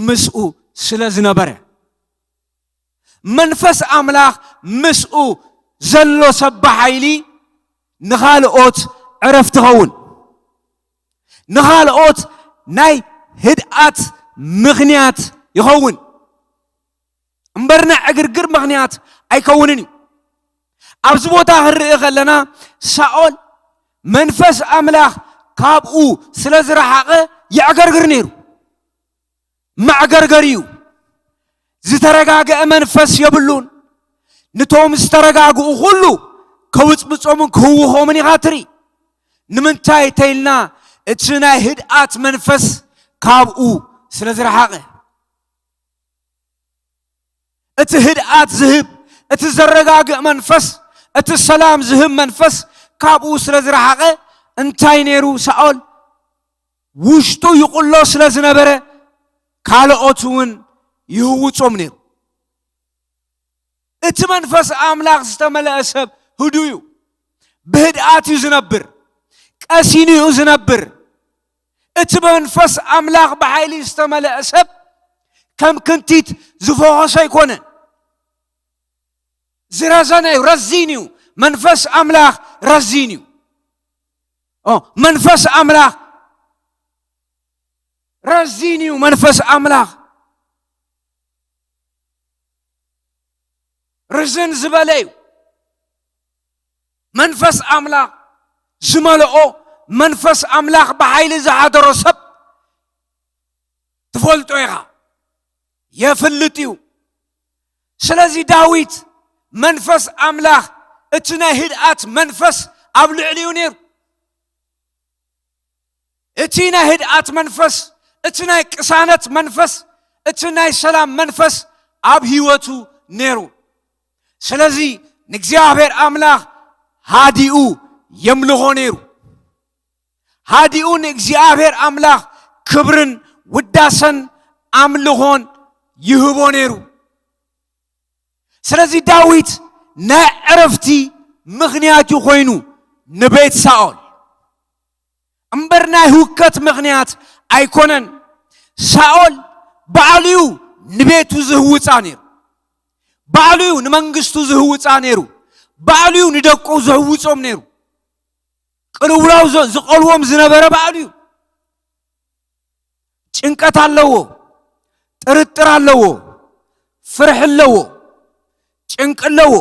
ምስኡ ስለ ዝነበረ። መንፈስ ኣምላኽ ምስኡ ዘሎ ሰብ ብሓይሊ ንኻልኦት ዕረፍቲ ኸውን። ንኻልኦት ናይ ህድኣት ምኽንያት ይኸውን። እምበር ናይ ዕግርግር ምኽንያት ኣይከውንን እዩ። ኣብዚ ቦታ ክንርኢ ከለና ሳኦል መንፈስ ኣምላኽ ካብኡ ስለ ዝረሓቐ የዕገርግር ነይሩ። መዕገርገር እዩ። ዝተረጋገአ መንፈስ የብሉን። ንቶም ዝተረጋግኡ ኩሉ ከውጽብጾምን ክህውኾምን ኢኻ ትርኢ። ንምንታይ ተይልና እቲ ናይ ህድኣት መንፈስ ካብኡ ስለ ዝረሓቐ። እቲ ህድኣት ዝህብ፣ እቲ ዘረጋግእ መንፈስ፣ እቲ ሰላም ዝህብ መንፈስ ካብኡ ስለ ዝረሓቐ እንታይ ነይሩ ሳኦል? ውሽጡ ይቕሎ ስለ ዝነበረ ካልኦት እውን ይህውጾም ነይሩ። እቲ መንፈስ ኣምላኽ ዝተመልአ ሰብ ህዱ እዩ። ብህድኣት እዩ ዝነብር። ቀሲኑ እዩ ዝነብር። እቲ መንፈስ ኣምላኽ ብሓይሊ ዝተመልአ ሰብ ከም ክንቲት ዝፈኾሰ ኣይኮነን። ዝረዘነ እዩ፣ ረዚን እዩ። መንፈስ ኣምላኽ ረዚን እዩ። ኦ፣ መንፈስ ኣምላኽ ረዚን እዩ። መንፈስ ኣምላኽ ርዝን ዝበለ እዩ። መንፈስ ኣምላኽ ዝመልኦ፣ መንፈስ ኣምላኽ ብሓይሊ ዝሓደሮ ሰብ ትፈልጦ ኢኻ፣ የፍልጥ እዩ። ስለዚ ዳዊት መንፈስ ኣምላኽ፣ እቲ ናይ ህድኣት መንፈስ ኣብ ልዕሊኡ ነይሩ። እቲ ናይ ህድኣት መንፈስ፣ እቲ ናይ ቅሳነት መንፈስ፣ እቲ ናይ ሰላም መንፈስ ኣብ ህይወቱ ነይሩ። ስለዚ ንእግዚኣብሔር ኣምላኽ ሃዲኡ የምልኾ ነይሩ። ሃዲኡ ንእግዚኣብሔር ኣምላኽ ክብርን ውዳሰን ኣምልኾን ይህቦ ነይሩ። ስለዚ ዳዊት ናይ ዕረፍቲ ምኽንያት እዩ ኮይኑ ንቤት ሳኦል። እምበር ናይ ህውከት ምኽንያት ኣይኮነን። ሳኦል ባዕሉ እዩ ንቤቱ ዝህውጻ ነይሩ። ባዕሉ እዩ ንመንግስቱ ዝህውጻ ነይሩ። ባዕሉ እዩ ንደቁ ዝህውጾም ነይሩ። ቅልውላው ዘ-፣ ዝቐልዎም ዝነበረ ባዕሉ እዩ። ጭንቀት ኣለዎ፣ ጥርጥር ኣለዎ፣ ፍርሒ ኣለዎ፣ ጭንቂ ኣለዎ።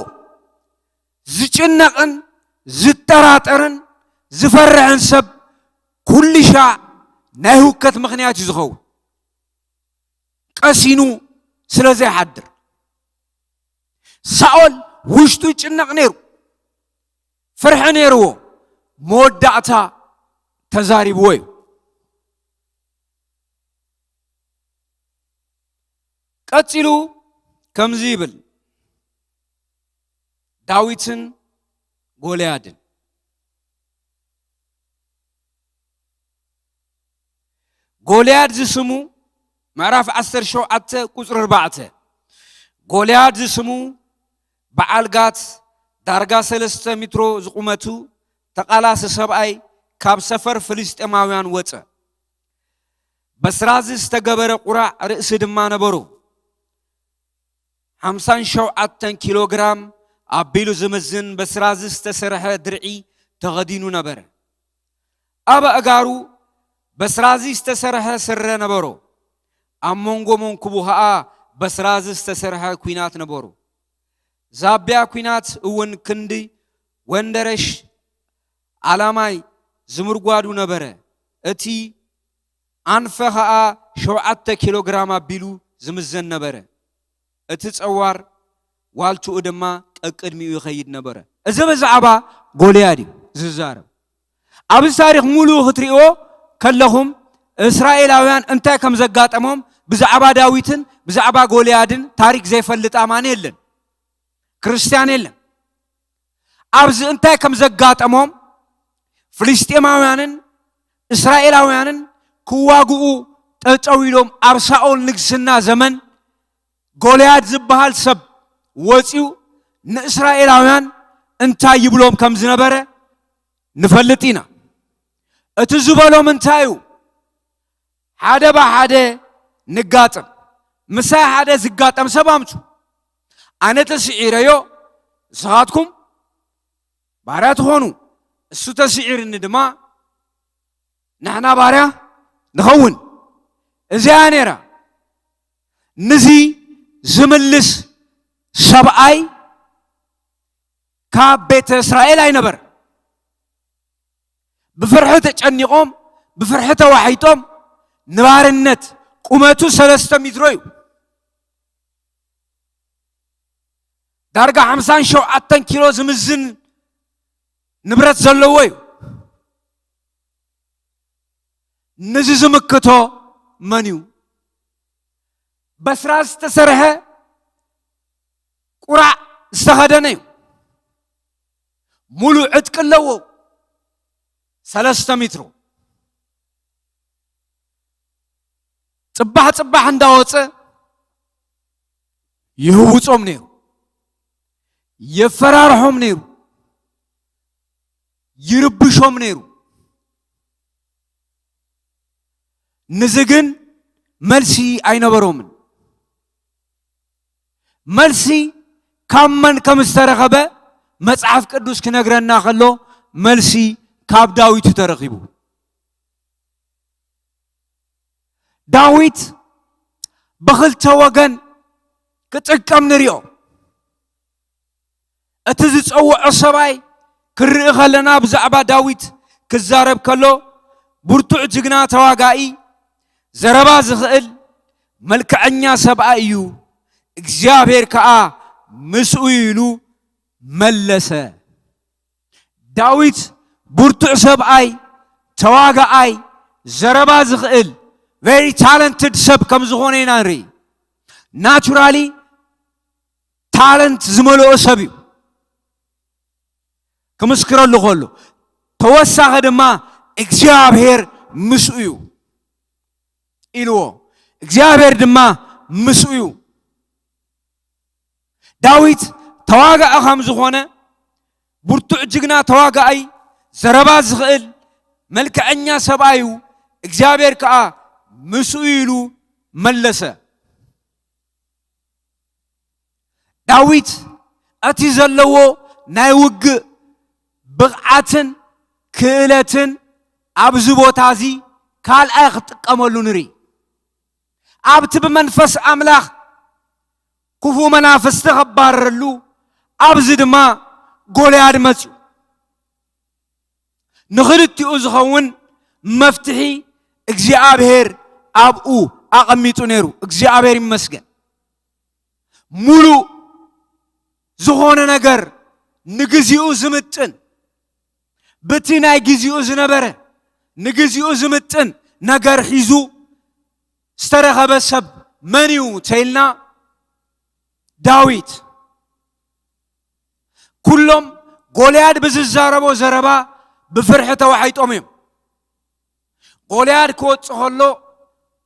ዝጭነቕን ዝጠራጠርን ዝፈርሕን ሰብ ኩሉ ሻዕ ናይ ህውከት ምኽንያት እዩ ዝኸውን። ቀሲኑ ስለ ዘይሓድር። ሳኦል ውሽጡ ይጭነቕ ነይሩ፣ ፍርሒ ነይርዎ። መወዳእታ ተዛሪብዎ እዩ። ቀጺሉ ከምዚ ይብል፣ ዳዊትን ጎልያድን። ጎልያድ ዝስሙ፣ ምዕራፍ ዓሰርተ ሸውዓተ ቁጽሪ ኣርባዕተ። ጎልያድ ዝስሙ በዓል ጋት፣ ዳርጋ ሰለስተ ሜትሮ ዝቑመቱ ተቓላሲ ሰብኣይ፣ ካብ ሰፈር ፍልስጤማውያን ወጸ። በስራዚ ዝተገበረ ቁራዕ ርእሲ ድማ ነበሮ። ሓምሳን ሸውዓተን ኪሎ ግራም ኣቢሉ ዝምዝን በስራዚ ዝተሰርሐ ድርዒ ተኸዲኑ ነበረ። ኣብ ኣእጋሩ በስራዚ ዝተሰርሐ ስረ ነበሮ። ኣብ መንጎ መንኩቡ ኸኣ በስራዚ ዝተሰርሐ ኲናት ነበሩ። ዛብያ ኲናት እውን ክንዲ ወንደረሽ ኣላማይ ዝምርጓዱ ነበረ። እቲ ኣንፈ ኸኣ ሸውዓተ ኪሎ ግራም ኣቢሉ ዝምዘን ነበረ። እቲ ጸዋር ዋልትኡ ድማ ቀቅድሚኡ ይኸይድ ነበረ። እዚ ብዛዕባ ጎልያድ እዩ ዝዛረብ። ኣብዚ ታሪኽ ሙሉእ ክትሪእዎ ከለኹም፣ እስራኤላውያን እንታይ ከም ዘጋጠሞም ብዛዕባ ዳዊትን ብዛዕባ ጎልያድን ታሪክ ዘይፈልጥ ኣማኒ የለን፣ ክርስትያን የለን። ኣብዚ እንታይ ከም ዘጋጠሞም፣ ፍልስጤማውያንን እስራኤላውያንን ክዋግኡ ጠጠው ኢሎም፣ ኣብ ሳኦል ንግስና ዘመን ጎልያድ ዝበሃል ሰብ ወፂኡ ንእስራኤላውያን እንታይ ይብሎም ከም ዝነበረ ንፈልጥ ኢና። እቲ ዝበሎም እንታይ እዩ? ሓደ ብሓደ ንጋጠም። ምሳይ ሓደ ዝጋጠም ሰብ ኣምጹ። ኣነ ተስዒረዮ፣ ንስኻትኩም ባርያ ትኾኑ፣ እሱ ተስዒርኒ ድማ ንሕና ባርያ ንኸውን። እዚኣ ነይራ። ንዚ ዝምልስ ሰብኣይ ካብ ቤተ እስራኤል ኣይነበር። ብፍርሒ ተጨኒቖም፣ ብፍርሒ ተዋሒጦም፣ ንባርነት፣ ቁመቱ ሰለስተ ሜትሮ እዩ። ዳርጋ ሓምሳን ሸውዓተን ኪሎ ዝምዝን ንብረት ዘለዎ እዩ። ነዚ ዝምክቶ መን እዩ? በስራ ዝተሰርሐ ቁራዕ ዝተኸደነ እዩ። ሙሉእ ዕጥቂ ኣለዎ። ሰለስተ ሜትሮ። ጽባሕ ጽባሕ እንዳወጸ ይህውጾም ነይሩ። የፈራርሖም ነይሩ። ይርብሾም ነይሩ። ንዚ ግን መልሲ ኣይነበሮምን። መልሲ ካብ መን ከም ዝተረኸበ መጽሓፍ ቅዱስ ክነግረና ከሎ፣ መልሲ ካብ ዳዊት እዩ ተረኺቡ። ዳዊት ብኽልተ ወገን ክጥቀም ንሪኦ። እቲ ዝጸውዖ ሰብኣይ ክንርኢ ከለና፣ ብዛዕባ ዳዊት ክዛረብ ከሎ፣ ብርቱዕ ጅግና ተዋጋኢ፣ ዘረባ ዝኽእል መልክዐኛ ሰብኣይ እዩ፣ እግዚኣብሔር ከኣ ምስኡ እዩ ኢሉ መለሰ። ዳዊት ብርቱዕ ሰብኣይ፣ ተዋጋኣይ፣ ዘረባ ዝኽእል፣ very talented ሰብ ከም ዝኾነ ኢና ንርኢ። ናቹራሊ ታለንት ዝመልኦ ሰብ እዩ። ክምስክረሉ ከሎ፣ ተወሳኺ ድማ እግዚኣብሔር ምስኡ እዩ ኢልዎ። እግዚኣብሔር ድማ ምስኡ እዩ። ዳዊት ተዋጋኢ ከም ዝኾነ፣ ብርቱዕ ጅግና ተዋጋኣይ፣ ዘረባ ዝኽእል፣ መልክዐኛ ሰብኣይ እዩ፣ እግዚኣብሔር ከኣ ምስኡ ኢሉ መለሰ። ዳዊት እቲ ዘለዎ ናይ ውግእ ብቕዓትን ክእለትን ኣብዚ ቦታ እዚ ካልኣይ ክጥቀመሉ ንርኢ። ኣብቲ ብመንፈስ ኣምላኽ ክፉእ መናፍስቲ ከባረረሉ፣ ኣብዚ ድማ ጎልያድ መጽዩ። ንኽልቲኡ ዝኸውን መፍትሒ እግዚኣብሔር ኣብኡ ኣቐሚጡ ነይሩ። እግዚኣብሔር ይመስገን። ሙሉእ ዝኾነ ነገር ንግዚኡ ዝምጥን፣ ብቲ ናይ ግዚኡ ዝነበረ ንግዚኡ ዝምጥን ነገር ሒዙ ዝተረኸበ ሰብ መን እዩ ተይልና፣ ዳዊት። ኩሎም ጎልያድ ብዝዛረቦ ዘረባ ብፍርሒ ተዋሒጦም እዮም። ጎልያድ ክወጽእ ከሎ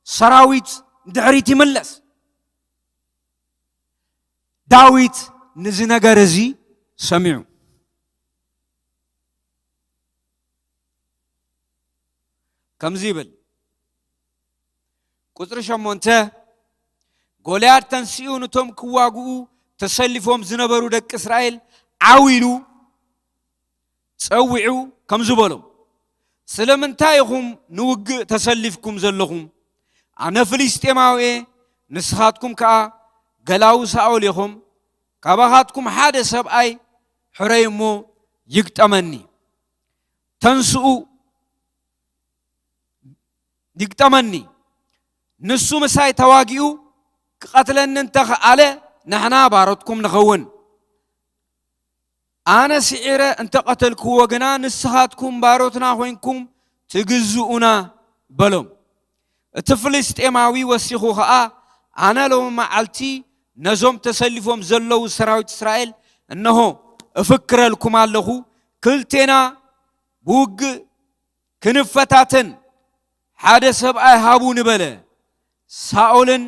ሰራዊት ድሕሪት ይምለስ። ዳዊት ንዚ ነገር እዚ ሰሚዑ ከምዚ ይብል፣ ቁጽሪ ሸሞንተ፣ ጎልያድ ተንሲኡ፣ ነቶም ክዋግኡ ተሰሊፎም ዝነበሩ ደቂ እስራኤል ዓው ኢሉ ጸዊዑ ከምዚ በሎም፣ ስለምንታይ ኢኹም ንውግእ ተሰሊፍኩም ዘለኹም? ኣነ ፍልስጤማዊ እየ፣ ንስኻትኩም ከኣ ገላዉ ሳኦል ኢኹም። ካባኻትኩም ሓደ ሰብኣይ ሕረዩ እሞ ይግጠመኒ። ተንስኡ ይግጠመኒ። ንሱ ምሳይ ተዋጊኡ ክቐትለኒ እንተ ኸኣለ፣ ንሕና ባሮትኩም ንኸውን። ኣነ ስዒረ እንተ ቐተልክዎ ግና፣ ንስኻትኩም ባሮትና ኾይንኩም ትግዝኡና በሎም። እቲ ፍልስጤማዊ ወሲኹ ኸኣ፣ ኣነ ሎሚ መዓልቲ ነዞም ተሰሊፎም ዘለዉ ሰራዊት እስራኤል፣ እንሆ፣ እፍክረልኩም ኣለኹ፣ ክልቴና ብውግእ ክንፈታተን ሓደ ሰብኣይ ሃቡኒ በለ። ሳኦልን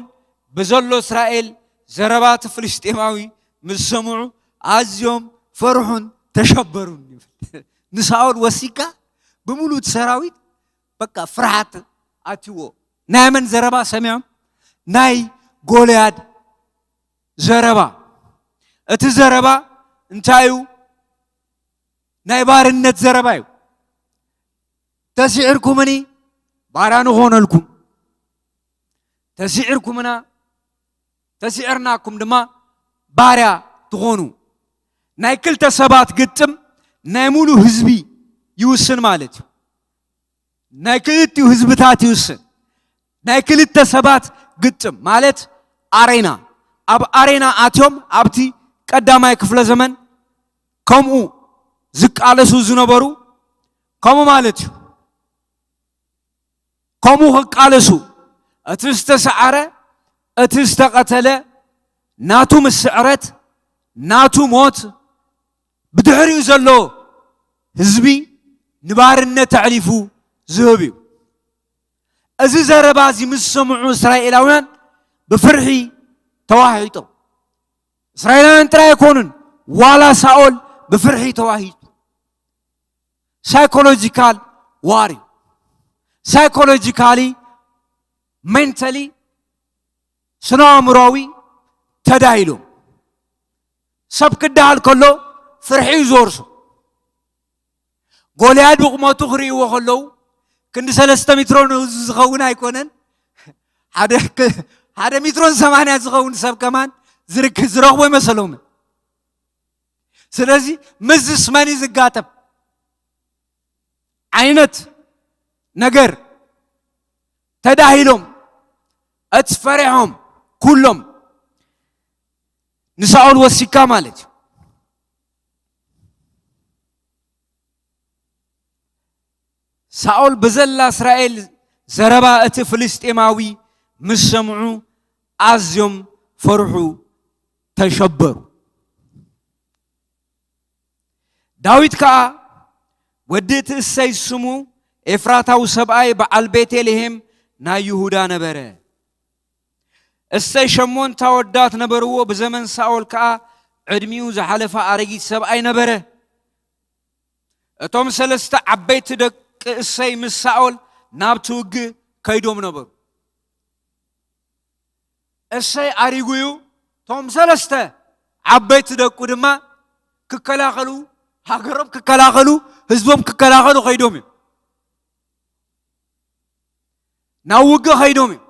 ብዘሎ እስራኤል ዘረባ እቲ ፍልስጤማዊ ምስ ሰምዑ ኣዝዮም ፈርሑን ተሸበሩን ይብል። ንሳኦል ወሲካ ብምሉእ እቲ ሰራዊት በቃ ፍርሃት ኣትዎ። ናይ መን ዘረባ ሰሚዖም? ናይ ጎልያድ ዘረባ። እቲ ዘረባ እንታይ እዩ? ናይ ባርነት ዘረባ እዩ። ተስዒርኩምኒ ባርያ ንኾነልኩም፣ ተስዒርኩምና፣ ተስዒርናኩም ድማ ባርያ ትኾኑ። ናይ ክልተ ሰባት ግጥም ናይ ሙሉ ህዝቢ ይውስን ማለት እዩ። ናይ ክልቲኡ ህዝብታት ይውስን። ናይ ክልተ ሰባት ግጥም ማለት ኣሬና። ኣብ ኣሬና ኣትዮም ኣብቲ ቀዳማይ ክፍለ ዘመን ከምኡ ዝቃለሱ ዝነበሩ ከምኡ ማለት እዩ። ከምኡ ክቃለሱ፣ እቲ ዝተሰዓረ፣ እቲ ዝተቐተለ፣ ናቱ ምስዕረት፣ ናቱ ሞት፣ ብድሕሪኡ ዘሎ ህዝቢ ንባርነት ኣዕሊፉ ዝህብ እዩ። እዚ ዘረባ እዚ ምስ ሰምዑ እስራኤላውያን ብፍርሒ ተዋሒጦም። እስራኤላውያን ጥራይ ኣይኮኑን፣ ዋላ ሳኦል ብፍርሒ ተዋሂጡ። ሳይኮሎጂካል ዋር እዩ። ሳይኮሎጂካሊ፣ ሜንታሊ፣ ስነ ኣእምሮዊ ተዳሂሎም። ሰብ ክዳሃል ከሎ ፍርሒ እዩ ዝወርሶ። ጎልያድ ብቑመቱ ክርእይዎ ከለዉ ክንዲ ሰለስተ ሜትሮ ንእዙ ዝኸውን ኣይኮነን። ሓደ ክ-፣ ሓደ ሜትሮን ሰማንያ ዝኸውን ሰብ ከማን ዝርክ-፣ ዝረኽቦ ይመሰሎምን። ስለዚ ምስዝስ መን እዩ ዝጋጠም ዓይነት ነገር ተዳሂሎም፣ እቲ ፈሪሖም ኩሎም ንሳኦል ወሲካ ማለት እዩ። ሳኦል ብዘላ እስራኤል ዘረባ እቲ ፍልስጤማዊ ምስ ሰምዑ ኣዝዮም ፈርሑ፣ ተሸበሩ። ዳዊት ከኣ ወዲ እቲ እሰይ ስሙ ኤፍራታዊ ሰብኣይ በዓል ቤተልሔም ናይ ይሁዳ ነበረ። እሰይ ሸሞንተ ኣወዳት ነበርዎ። ብዘመን ሳኦል ከኣ ዕድሚኡ ዝሓለፈ ኣረጊት ሰብኣይ ነበረ። እቶም ሰለስተ ዓበይቲ ደቂ እሰይ ምስ ሳኦል ናብቲ ውግእ ከይዶም ነበሩ። እሰይ ኣሪጉ እዩ። እቶም ሰለስተ ዓበይቲ ደቁ ድማ ክከላኸሉ፣ ሃገሮም ክከላኸሉ፣ ህዝቦም ክከላኸሉ ከይዶም እዮም። ናብ ውግእ ከይዶም እዮም።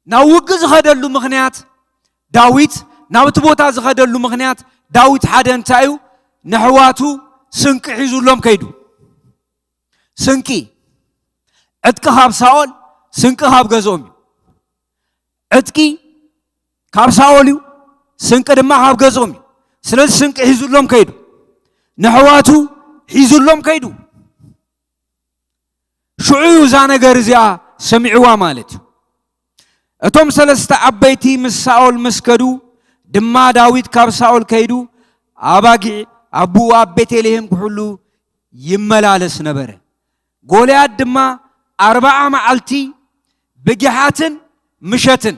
ናብ ውግእ ዝኸደሉ ምኽንያት፣ ዳዊት ናብቲ ቦታ ዝኸደሉ ምኽንያት፣ ዳዊት ሓደ እንታይ እዩ? ንሕዋቱ ስንቂ ሒዙሎም ከይዱ። ስንቂ፣ ዕጥቂ ካብ ሳኦል፣ ስንቂ ካብ ገዝኦም እዩ። ዕጥቂ ካብ ሳኦል እዩ፣ ስንቂ ድማ ካብ ገዝኦም እዩ። ስለዚ ስንቂ ሒዙሎም ከይዱ። ንሕዋቱ ሒዙሎም ከይዱ። ሽዑ እዩ እዛ ነገር እዚኣ ሰሚዕዋ ማለት እዩ። እቶም ሰለስተ ዓበይቲ ምስ ሳኦል ምስ ከዱ ድማ፣ ዳዊት ካብ ሳኦል ከይዱ፣ ኣባጊዕ ኣቦኡ ኣብ ቤተልሔም ክሕሉ ይመላለስ ነበረ። ጎልያድ ድማ ኣርብዓ መዓልቲ ብጊሓትን ምሸትን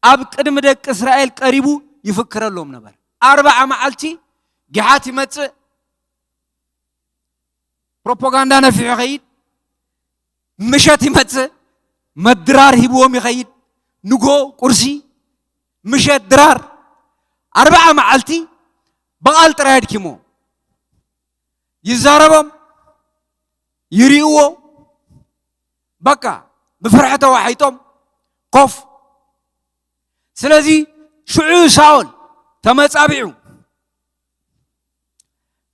ኣብ ቅድሚ ደቂ እስራኤል ቀሪቡ ይፍክረሎም ነበር። ኣርብዓ መዓልቲ ጊሓት ይመጽእ፣ ፕሮፓጋንዳ ነፊሑ ይኸይድ፣ ምሸት ይመጽእ፣ መድራር ሂብዎም ይኸይድ። ንጎ ቁርሲ፣ ምሸት ድራር፣ ኣርብዓ መዓልቲ ብቓል ጥራይ ኣድኪሞ። ይዛረቦም፣ ይርእዎ፣ በቃ ብፍርሒ ተዋሒጦም ኮፍ። ስለዚ ሽዑ ሳኦል ተመጻቢዑ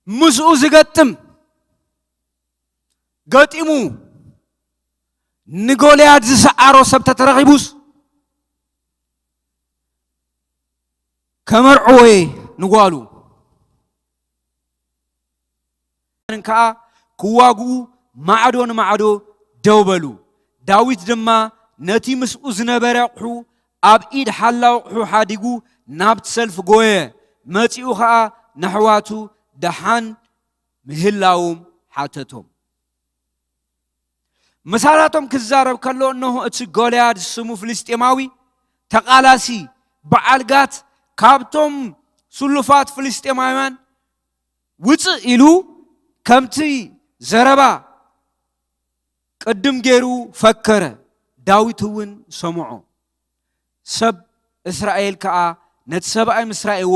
ምስኡ ዝገጥም ገጢሙ ንጎልያድ ዝሰዓሮ ሰብ ተተረኺቡስ ከመርዕዎ እየ ንጓሉ። ከኣ ክዋግኡ ማዕዶ ንማዕዶ ደው በሉ። ዳዊት ድማ ነቲ ምስኡ ዝነበረ ኣቕሑ ኣብ ኢድ ሓላው ኣቕሑ ሓዲጉ ናብቲ ሰልፊ ጎየ። መጺኡ ኸኣ ነሕዋቱ ደሓን ምህላዎም ሓተቶም። ምሳታቶም ክዛረብ ከሎ፣ እነሆ እቲ ጎልያድ ስሙ ፍልስጤማዊ ተቓላሲ በዓል ጋት ካብቶም ስሉፋት ፍልስጤማውያን ውፅእ ኢሉ ከምቲ ዘረባ ቅድም ገይሩ ፈከረ። ዳዊት እውን ሰምዖ። ሰብ እስራኤል ከኣ ነቲ ሰብኣይ ምስ ረኣይዎ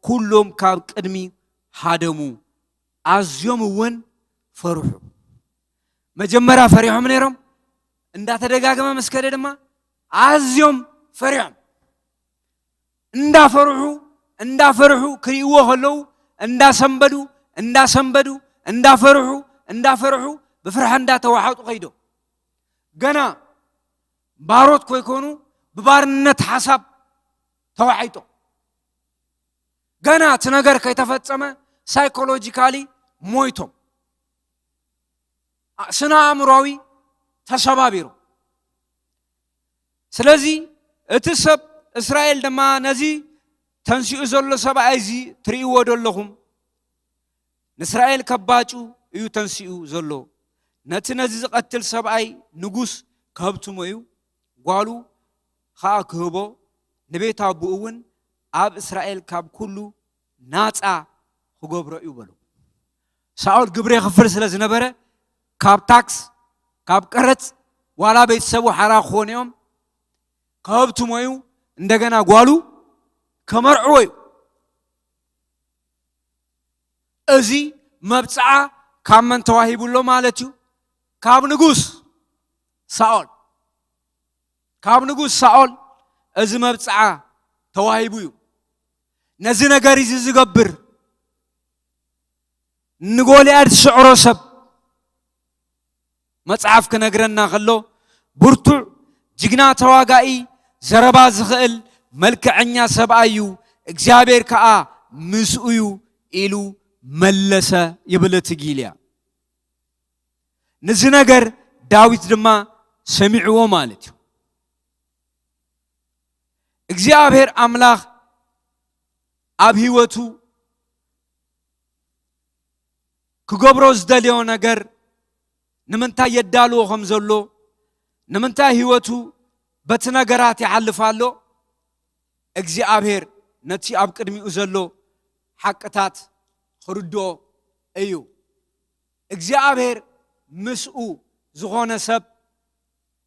ኩሎም ካብ ቅድሚ ሃደሙ፣ ኣዝዮም እውን ፈርሑ። መጀመርያ ፈሪሖም ነይሮም፣ እንዳተደጋገመ ምስ ከደ ድማ ኣዝዮም ፈሪሖም። እንዳፈርሑ እንዳፈርሑ ክርእይዎ ከለዉ እንዳሰንበዱ እንዳሰንበዱ እንዳፈርሑ እንዳፈርሑ ብፍርሒ እንዳተዋሓጡ ከይዶም። ገና ባሮት ኮይኮኑ ብባርነት ሓሳብ ተዋሒጦም። ገና እቲ ነገር ከይተፈጸመ ሳይኮሎጂካሊ ሞይቶም። ስነ ኣእምሮዊ ተሰባቢሩ። ስለዚ እቲ ሰብ እስራኤል ድማ ነዚ ተንሲኡ ዘሎ ሰብኣይ እዚ ትርእይዎ ዶ ኣለኹም? ንእስራኤል ከባጩ እዩ ተንሲኡ ዘሎ። ነቲ ነዚ ዝቐትል ሰብኣይ ንጉስ ከህብትሞ እዩ፣ ጓሉ ኸኣ ክህቦ፣ ንቤት ኣቦኡ እውን ኣብ እስራኤል ካብ ኩሉ ናጻ ክገብሮ እዩ በሎ። ሳኦል ግብሪ የኽፍል ስለ ዝነበረ ካብ ታክስ፣ ካብ ቀረጽ ዋላ ቤተሰቡ ሓራ ክኾኑ እዮም ከህብትሞ እዩ፣ እንደገና ጓሉ ከመርዕዎ እዩ። እዚ መብጽዓ ካብ መን ተዋሂቡ ኣሎ ማለት እዩ? ካብ ንጉስ ሳኦል። ካብ ንጉስ ሳኦል እዚ መብጽዓ ተዋሂቡ እዩ። ነዚ ነገር እዚ ዝገብር ንጎልያድ ዝስዕሮ ሰብ መጽሓፍ ክነግረና ከሎ ብርቱዕ ጅግና ተዋጋኢ ዘረባ ዝኽእል መልክዐኛ ሰብኣይ እዩ፣ እግዚኣብሔር ከኣ ምስኡ እዩ ኢሉ መለሰ ይብል እቲ ጊልያ። ነዚ ነገር ዳዊት ድማ ሰሚዕዎ ማለት እዩ። እግዚኣብሔር ኣምላኽ ኣብ ህይወቱ ክገብሮ ዝደልዮ ነገር ንምንታይ የዳልዎ ከም ዘሎ ንምንታይ ህይወቱ በቲ ነገራት ይሓልፍ ኣሎ እግዚኣብሔር ነቲ ኣብ ቅድሚኡ ዘሎ ሓቅታት ክርድኦ እዩ እግዚኣብሔር ምስኡ ዝኾነ ሰብ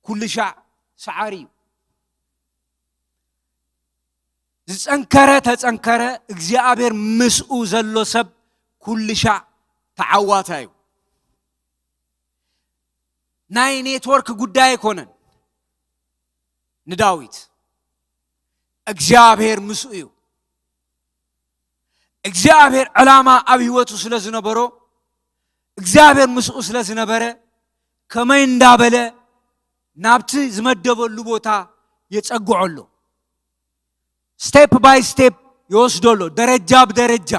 ኩሉ ሻዕ ሰዓሪ እዩ። ዝጸንከረ ተጸንከረ፣ እግዚኣብሔር ምስኡ ዘሎ ሰብ ኩሉ ሻዕ ተዓዋታይ እዩ። ናይ ኔትወርክ ጉዳይ ኣይኮነን። ንዳዊት እግዚኣብሔር ምስኡ እዩ። እግዚኣብሔር ዕላማ ኣብ ህይወቱ ስለ ዝነበሮ፣ እግዚኣብሔር ምስኡ ስለ ዝነበረ፣ ከመይ እንዳበለ ናብቲ ዝመደበሉ ቦታ የጸግዖ ኣሎ። ስቴፕ ባይ ስቴፕ ይወስዶ ኣሎ። ደረጃ ብደረጃ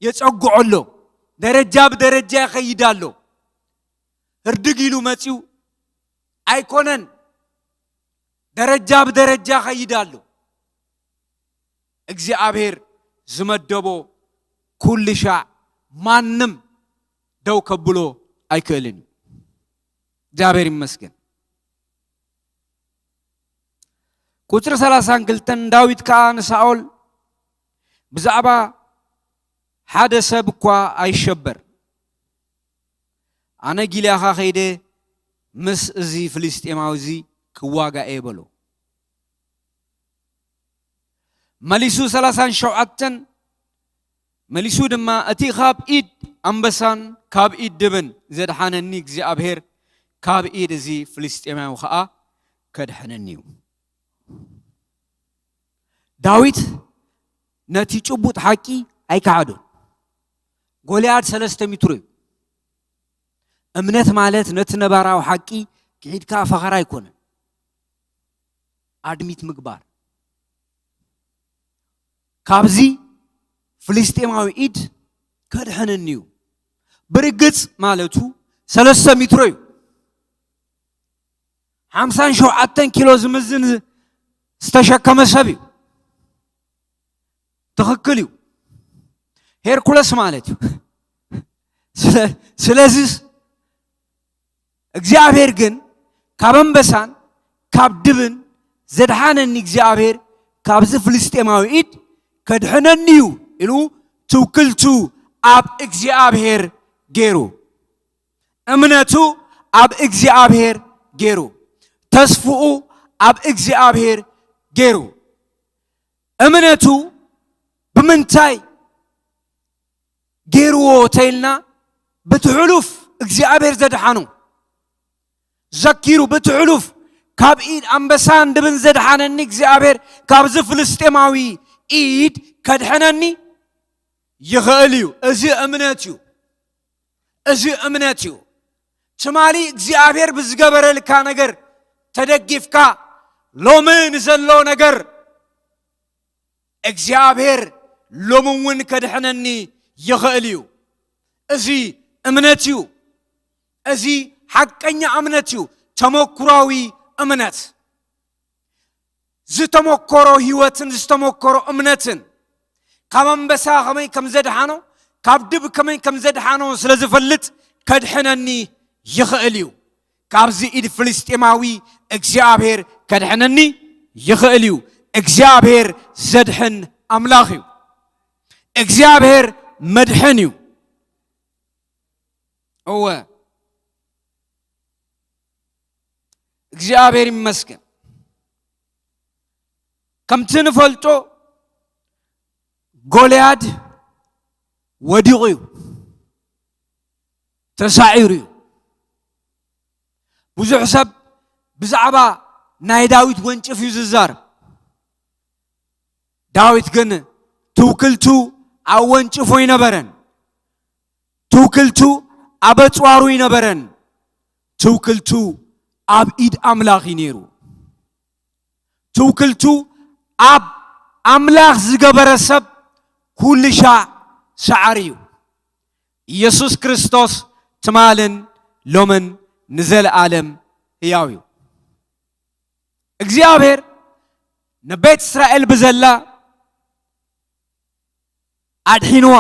የጸግዖ ኣሎ። ደረጃ ብደረጃ ይኸይድ ኣሎ። ህርድግ ኢሉ መጺኡ ኣይኮነን። ደረጃ ብደረጃ ይኸይድ ኣሎ። እግዚኣብሔር ዝመደቦ ኩሉ ሻዕ ማንም ደው ከብሎ ኣይክእልን እዩ። እግዚኣብሔር ይመስገን። ቁጽሪ ሰላሳን ክልተን፣ ዳዊት ከኣ ንሳኦል ብዛዕባ ሓደ ሰብ እኳ ኣይሸበር፣ ኣነ ጊልያኻ ከይደ ምስ እዚ ፍልስጤማዊ እዚ ክዋጋእ እየ በሎ። መሊሱ ሰላሳን ሸውዓተን፣ መሊሱ ድማ፣ እቲ ካብ ኢድ ኣንበሳን ካብ ኢድ ድብን ዘድሓነኒ እግዚኣብሔር ካብ ኢድ እዚ ፍልስጤማዊ ኸኣ ከድሕነኒ እዩ። ዳዊት ነቲ ጭቡጥ ሓቂ ኣይከሓዶን። ጎልያድ ሰለስተ ሚትሮ እዩ። እምነት ማለት ነቲ ነባራዊ ሓቂ ክሒድካ ፈኸራ ኣይኮነን። ኣድሚት ምግባር። ካብዚ ፍልስጤማዊ ኢድ ከድሕነኒ እዩ። ብርግጽ ማለቱ ሰለስተ ሚትሮ እዩ። ሓምሳን ሸውዓተን ኪሎ ዝምዝን ዝተሸከመ ሰብ እዩ። ትኽክል እዩ። ሄርኩለስ ማለት እዩ። ስለ-፣ ስለዚስ እግዚኣብሔር ግን ካብ ኣንበሳን ካብ ድብን ዘድሓነኒ እግዚኣብሔር ካብዚ ፍልስጤማዊ ኢድ ከድሕነኒ እዩ ኢሉ ትውክልቱ ኣብ እግዚኣብሔር ገይሩ፣ እምነቱ ኣብ እግዚኣብሔር ገይሩ፣ ተስፍኡ ኣብ እግዚኣብሔር ገይሩ። እምነቱ ብምንታይ ገይርዎ ተይልና፣ በቲ ሕሉፍ እግዚኣብሔር ዘድሓኖ ዘኪሩ፣ በቲ ሕሉፍ ካብ ኢድ ኣንበሳን ድብን ዘድሓነኒ እግዚኣብሔር ካብዚ ፍልስጤማዊ ኢድ ከድሕነኒ ይኽእል እዩ። እዚ እምነት እዩ። እዚ እምነት እዩ። ትማሊ እግዚኣብሔር ብዝገበረልካ ነገር ተደጊፍካ፣ ሎሚ ንዘሎ ነገር እግዚኣብሔር ሎሚ እውን ከድሕነኒ ይኽእል እዩ። እዚ እምነት እዩ። እዚ ሓቀኛ እምነት እዩ። ተመኩራዊ እምነት። ዝተመኮሮ ህይወትን ዝተመኮሮ እምነትን ካብ ኣንበሳ ከመይ ከም ዘድሓኖ፣ ካብ ድብ ከመይ ከም ዘድሓኖ ስለ ዝፈልጥ ከድሕነኒ ይኽእል እዩ። ካብዚ ኢድ ፍልስጤማዊ እግዚኣብሔር ከድሕነኒ ይኽእል እዩ። እግዚኣብሔር ዘድሕን ኣምላኽ እዩ። እግዚኣብሔር መድሕን እዩ። እወ፣ እግዚኣብሔር ይመስገን። ከምቲ ንፈልጦ፣ ጎልያድ ወዲቑ እዩ፣ ተሳዒሩ እዩ። ብዙሕ ሰብ ብዛዕባ ናይ ዳዊት ወንጭፍ እዩ ዝዛረብ። ዳዊት ግን ትውክልቱ ኣብ ወንጭፉ ኣይነበረን። ትውክልቱ ኣብ ኣጽዋሩ ኣይነበረን። ትውክልቱ ኣብ ኢድ ኣምላኽ እዩ ነይሩ። ትውክልቱ ኣብ ኣምላኽ ዝገበረ ሰብ ኩሉ ሻዕ ሰዓሪ እዩ። ኢየሱስ ክርስቶስ ትማልን ሎምን ንዘለኣለም ህያው እዩ። እግዚኣብሔር ንቤት እስራኤል ብዘላ ኣድሒንዋ፣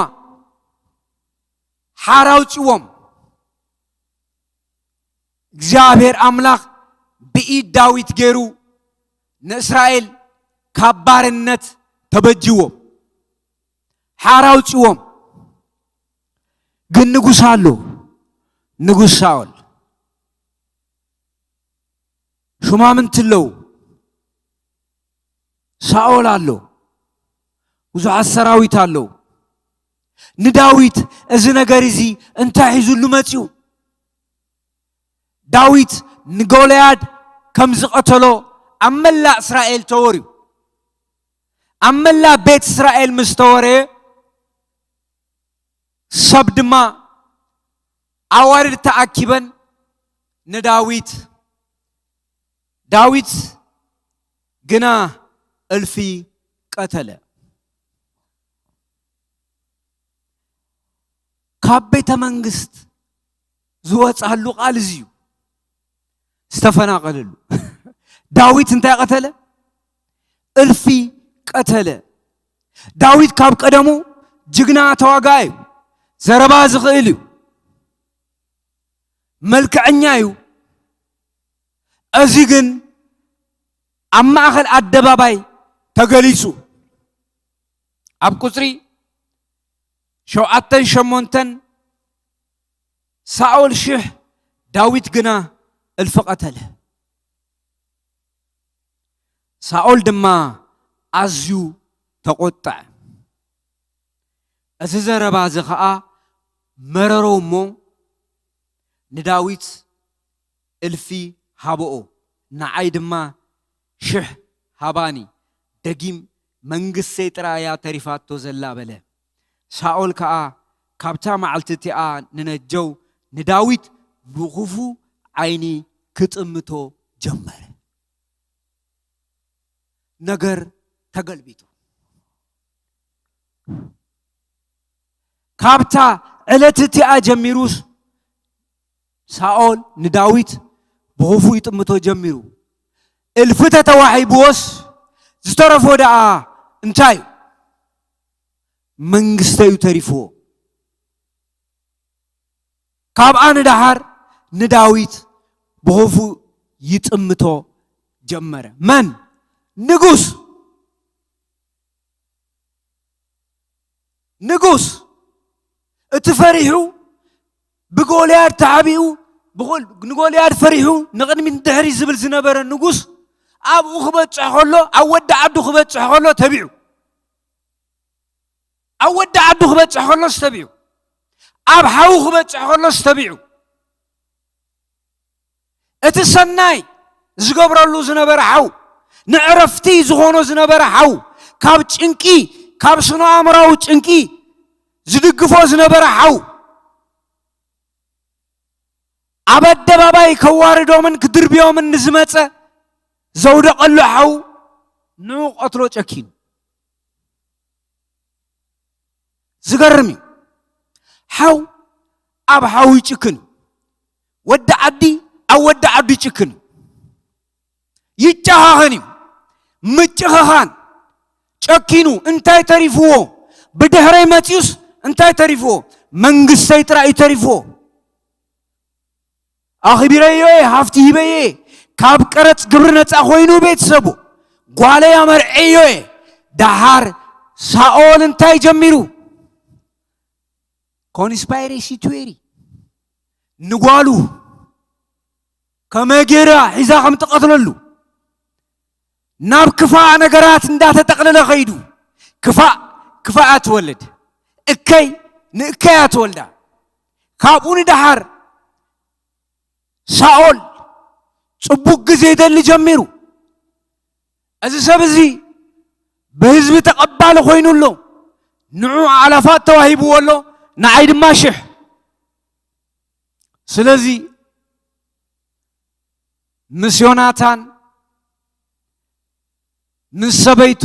ሓራ ኣውጺዎም። እግዚኣብሔር ኣምላኽ ብኢድ ዳዊት ገይሩ ንእስራኤል ካብ ባርነት ተበጅዎም፣ ሓራ ኣውጺዎም። ግን ንጉስ ኣሎ፣ ንጉስ ሳኦል። ሹማምንቲ ኣለዉ። ሳኦል ኣሎ። ብዙሓት ሰራዊት ኣለዉ። ንዳዊት እዚ ነገር እዚ እንታይ ሒዙሉ መጺኡ? ዳዊት ንጎልያድ ከም ዝቐተሎ ኣብ መላእ እስራኤል ተወርዩ። ኣብ መላእ ቤት እስራኤል ምስ ተወረየ፣ ሰብ ድማ ኣዋልድ ተኣኪበን ንዳዊት፣ ዳዊት ግና እልፊ ቀተለ። ካብ ቤተ መንግስት ዝወፅኣሉ ቃል እዚ እዩ። ዝተፈናቐለሉ። ዳዊት እንታይ ቀተለ? እልፊ ቀተለ። ዳዊት ካብ ቀደሙ ጅግና ተዋጋኢ እዩ። ዘረባ ዝኽእል እዩ። መልክዐኛ እዩ። እዚ ግን ኣብ ማእኸል ኣደባባይ ተገሊጹ። ኣብ ቁጽሪ ሸውዓተን ሸሞንተን፣ ሳኦል ሽሕ፣ ዳዊት ግና እልፊ ቀተለ። ሳኦል ድማ ኣዝዩ ተቖጥዐ። እዚ ዘረባ እዚ ኸኣ መረሮ እሞ፣ ንዳዊት እልፊ ሃብኦ፣ ንዓይ ድማ ሽሕ ሃባኒ፣ ደጊም መንግስተይ ጥራይ እያ ተሪፋቶ ዘላ በለ። ሳኦል ከኣ ካብታ መዓልቲ እቲኣ ንነጀው ንዳዊት ብኽፉእ ዓይኒ ክጥምቶ ጀመረ። ነገር ተገልቢጡ። ካብታ ዕለት እቲኣ ጀሚሩስ ሳኦል ንዳዊት ብኽፉእ ይጥምቶ ጀሚሩ። እልፊ ተተዋሂብዎስ ዝተረፎ ደኣ እንታይ እዩ? መንግስተዩ ተሪፍዎ። ካብኣ ንደሓር ንዳዊት ብኽፉእ ይጥምቶ ጀመረ። መን? ንጉስ። ንጉስ እቲ ፈሪሑ፣ ብጎልያድ ተዓቢኡ፣ ብጎል-፣ ንጎልያድ ፈሪሑ ንቕድሚት ንድሕሪት ዝብል ዝነበረ ንጉስ፣ ኣብኡ ክበጽሕ ከሎ፣ ኣብ ወዲ ዓዱ ክበጽሕ ከሎ ተቢዑ። ኣብ ወዲ ዓዱ ክበጽሕ ከሎስ ተቢዑ። ኣብ ሓዉ ክበጽሕ ከሎስ ተቢዑ። እቲ ሰናይ ዝገብረሉ ዝነበረ ሓው፣ ንዕረፍቲ ዝኾኖ ዝነበረ ሓው፣ ካብ ጭንቂ፣ ካብ ስነ ኣእምራዊ ጭንቂ ዝድግፎ ዝነበረ ሓው፣ ኣብ ኣደባባይ ከዋርዶምን ክድርብዮምን ንዝመጸ ዘውደቐሉ ሓው፣ ንዑ ቀትሎ ጨኪኑ። ዝገርም እዩ። ሓው ኣብ ሓው ይጭክን እዩ። ወዲ ዓዲ ኣብ ወዲ ዓዱ ይጭክን እዩ። ይጨኻኸን እዩ። ምጭኽኻን ጨኪኑ እንታይ ተሪፍዎ? ብድሕረይ መፂኡስ እንታይ ተሪፍዎ? መንግስተይ ጥራይ እዩ ተሪፍዎ። ኣኽቢረዮ እየ፣ ሃፍቲ ሂበዮ እየ፣ ካብ ቀረጽ ግብሪ ነጻ ኮይኑ ቤተሰቡ፣ ጓለይ ኣመርዐዮ እየ። ደሓር ሳኦል እንታይ ጀሚሩ? ኮንስፓይሬሲ ቲዮሪ። ንጓሉ ከመይ ገይራ ሒዛ ከም ትቐትለሉ፣ ናብ ክፋእ ነገራት እንዳተጠቕለለ ኸይዱ። ክፋእ ክፋእ እያ ትወልድ፣ እከይ ንእከይ እያ ትወልዳ። ካብኡ ንደሓር ሳኦል ጽቡቕ ግዜ ይደሊ ጀሚሩ። እዚ ሰብ እዚ ብህዝቢ ተቐባሊ ኮይኑ ኣሎ። ንዑ ኣእላፋት ተዋሂብዎ ኣሎ፣ ንዓይ ድማ ሽሕ። ስለዚ ምስ ዮናታን፣ ምስ ሰበይቱ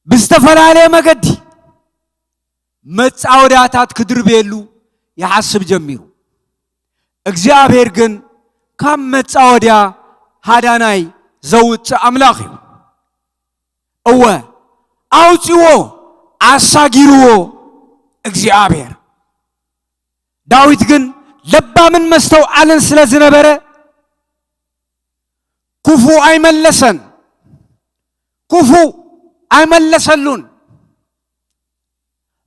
ብዝተፈላለየ መገዲ መጻወድያታት ክድርብየሉ ይሓስብ ጀሚሩ። እግዚኣብሔር ግን ካብ መጻወድያ ሃዳናይ ዘውጽእ ኣምላኽ እዩ። እወ፣ ኣውጺዎ፣ ኣሳጊርዎ እግዚኣብሔር። ዳዊት ግን ለባምን መስተውዓልን ስለ ዝነበረ ክፉእ ኣይመለሰን። ክፉእ ኣይመለሰሉን።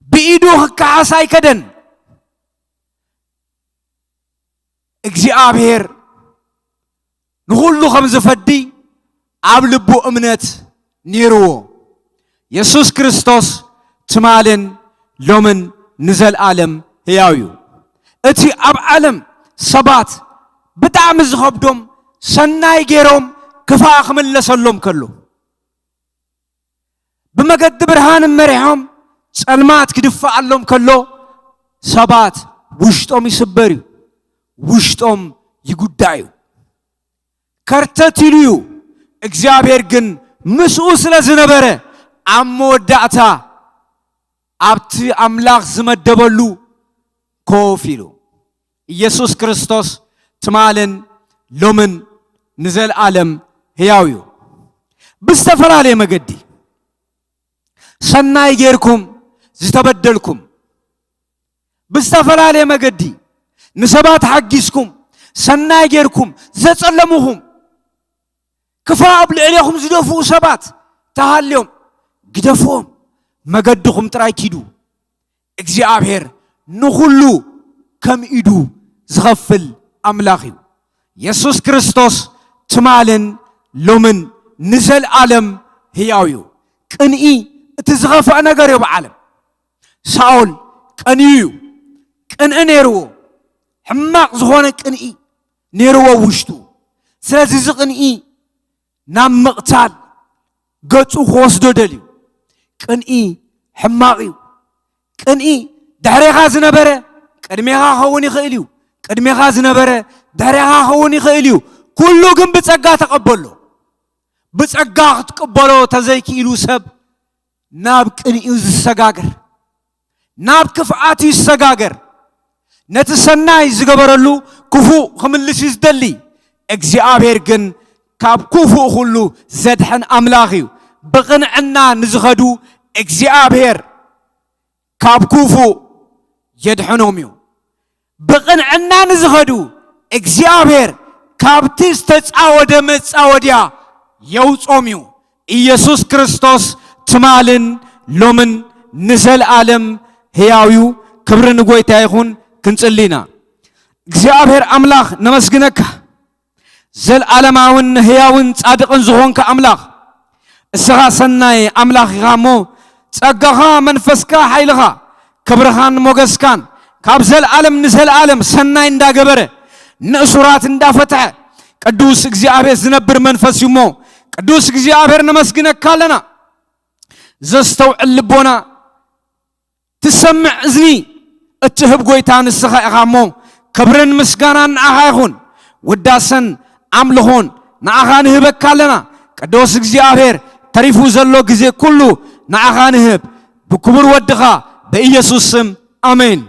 ብኢዱ ክከሓስ ኣይከደን። እግዚኣብሔር ንኹሉ ከም ዝፈዲ ኣብ ልቡ እምነት ነይርዎ። የሱስ ክርስቶስ ትማልን ሎምን ንዘልኣለም ህያው እዩ። እቲ ኣብ ዓለም ሰባት ብጣዕሚ ዝኸብዶም ሰናይ ገይሮም ክፋእ ክምለሰሎም ከሎ፣ ብመገዲ ብርሃን መሪሖም ጸልማት ክድፍኣሎም ከሎ ሰባት ውሽጦም ይስበር እዩ፣ ውሽጦም ይጉዳእ እዩ። ከርተት ኢሉ እዩ። እግዚኣብሔር ግን ምስኡ ስለ ዝነበረ ኣብ መወዳእታ ኣብቲ ኣምላኽ ዝመደበሉ ኮፍ ኢሉ። ኢየሱስ ክርስቶስ ትማልን ሎምን ንዘልኣለም ህያው እዩ። ብዝተፈላለየ መገዲ ሰናይ ጌርኩም ዝተበደልኩም፣ ብዝተፈላለየ መገዲ ንሰባት ሓጊዝኩም፣ ሰናይ ጌርኩም ዘጸለምኹም፣ ክፋእ ኣብ ልዕሌኹም ዝደፍኡ ሰባት ተሃልዮም፣ ግደፍዎም። መገድኹም ጥራይ ኪዱ። እግዚኣብሔር ንኹሉ ከም ኢዱ ዝኸፍል ኣምላኽ እዩ። የሱስ ክርስቶስ ትማልን ሎምን ንዘልኣለም ህያው እዩ። ቅንኢ እቲ ዝኸፍአ ነገር እዩ ኣብ ዓለም። ሳኦል ቀንዩ እዩ። ቅንኢ ነይርዎ። ሕማቕ ዝኾነ ቅንኢ ነይርዎ ውሽጡ። ስለዚ እዚ ቅንኢ ናብ ምቕታል ገጹ ክወስዶ ደልዩ። ቅንኢ ሕማቕ እዩ። ቅንኢ ድሕሬኻ ዝነበረ ቅድሜኻ ክኸውን ይኽእል እዩ። ቅድሜኻ ዝነበረ ድሕሬኻ ክኸውን ይኽእል እዩ። ኩሉ ግን ብጸጋ ተቐበሎ። ብጸጋ ክትቅበሎ ተዘይክኢሉ ሰብ ናብ ቅንኢኡ ዝሰጋገር፣ ናብ ክፍኣት ይሰጋገር። ነቲ ሰናይ ዝገበረሉ ክፉእ ክምልስ እዩ ዝደሊ። እግዚኣብሔር ግን ካብ ክፉእ ኩሉ ዘድሕን ኣምላኽ እዩ። ብቕንዕና ንዝኸዱ እግዚኣብሔር ካብ ክፉእ የድሕኖም እዩ። ብቕንዕና ንዝኸዱ እግዚኣብሔር ካብቲ ዝተጻወደ መጻወድያ የውጾም እዩ። ኢየሱስ ክርስቶስ ትማልን ሎምን ንዘልኣለም ህያው እዩ። ክብሪ ንጎይታ ይኹን። ክንጽሊ ኢና። እግዚኣብሔር ኣምላኽ ነመስግነካ። ዘልኣለማውን ህያውን ጻድቕን ዝኾንካ ኣምላኽ፣ እስኻ ሰናይ ኣምላኽ ኢኻ እሞ፣ ጸጋኻ፣ መንፈስካ፣ ሓይልኻ፣ ክብርኻን ሞገስካን ካብ ዘልኣለም ንዘልኣለም ሰናይ እንዳገበረ፣ ንእሱራት እንዳፈትሐ፣ ቅዱስ እግዚኣብሔር ዝነብር መንፈስ እዩ እሞ፣ ቅዱስ እግዚኣብሔር ነመስግነካ ኣለና። ዘስተውዕል ልቦና፣ ትሰምዕ እዝኒ እትህብ ጎይታ ንስኻ ኢኻ እሞ፣ ክብርን ምስጋናን ንዓኻ ይኹን። ውዳሰን ኣምልኾን ንዓኻ ንህበካ ኣለና። ቅዱስ እግዚኣብሔር፣ ተሪፉ ዘሎ ግዜ ኩሉ ንዓኻ ንህብ። ብክቡር ወድኻ ብኢየሱስ ስም፣ ኣሜን።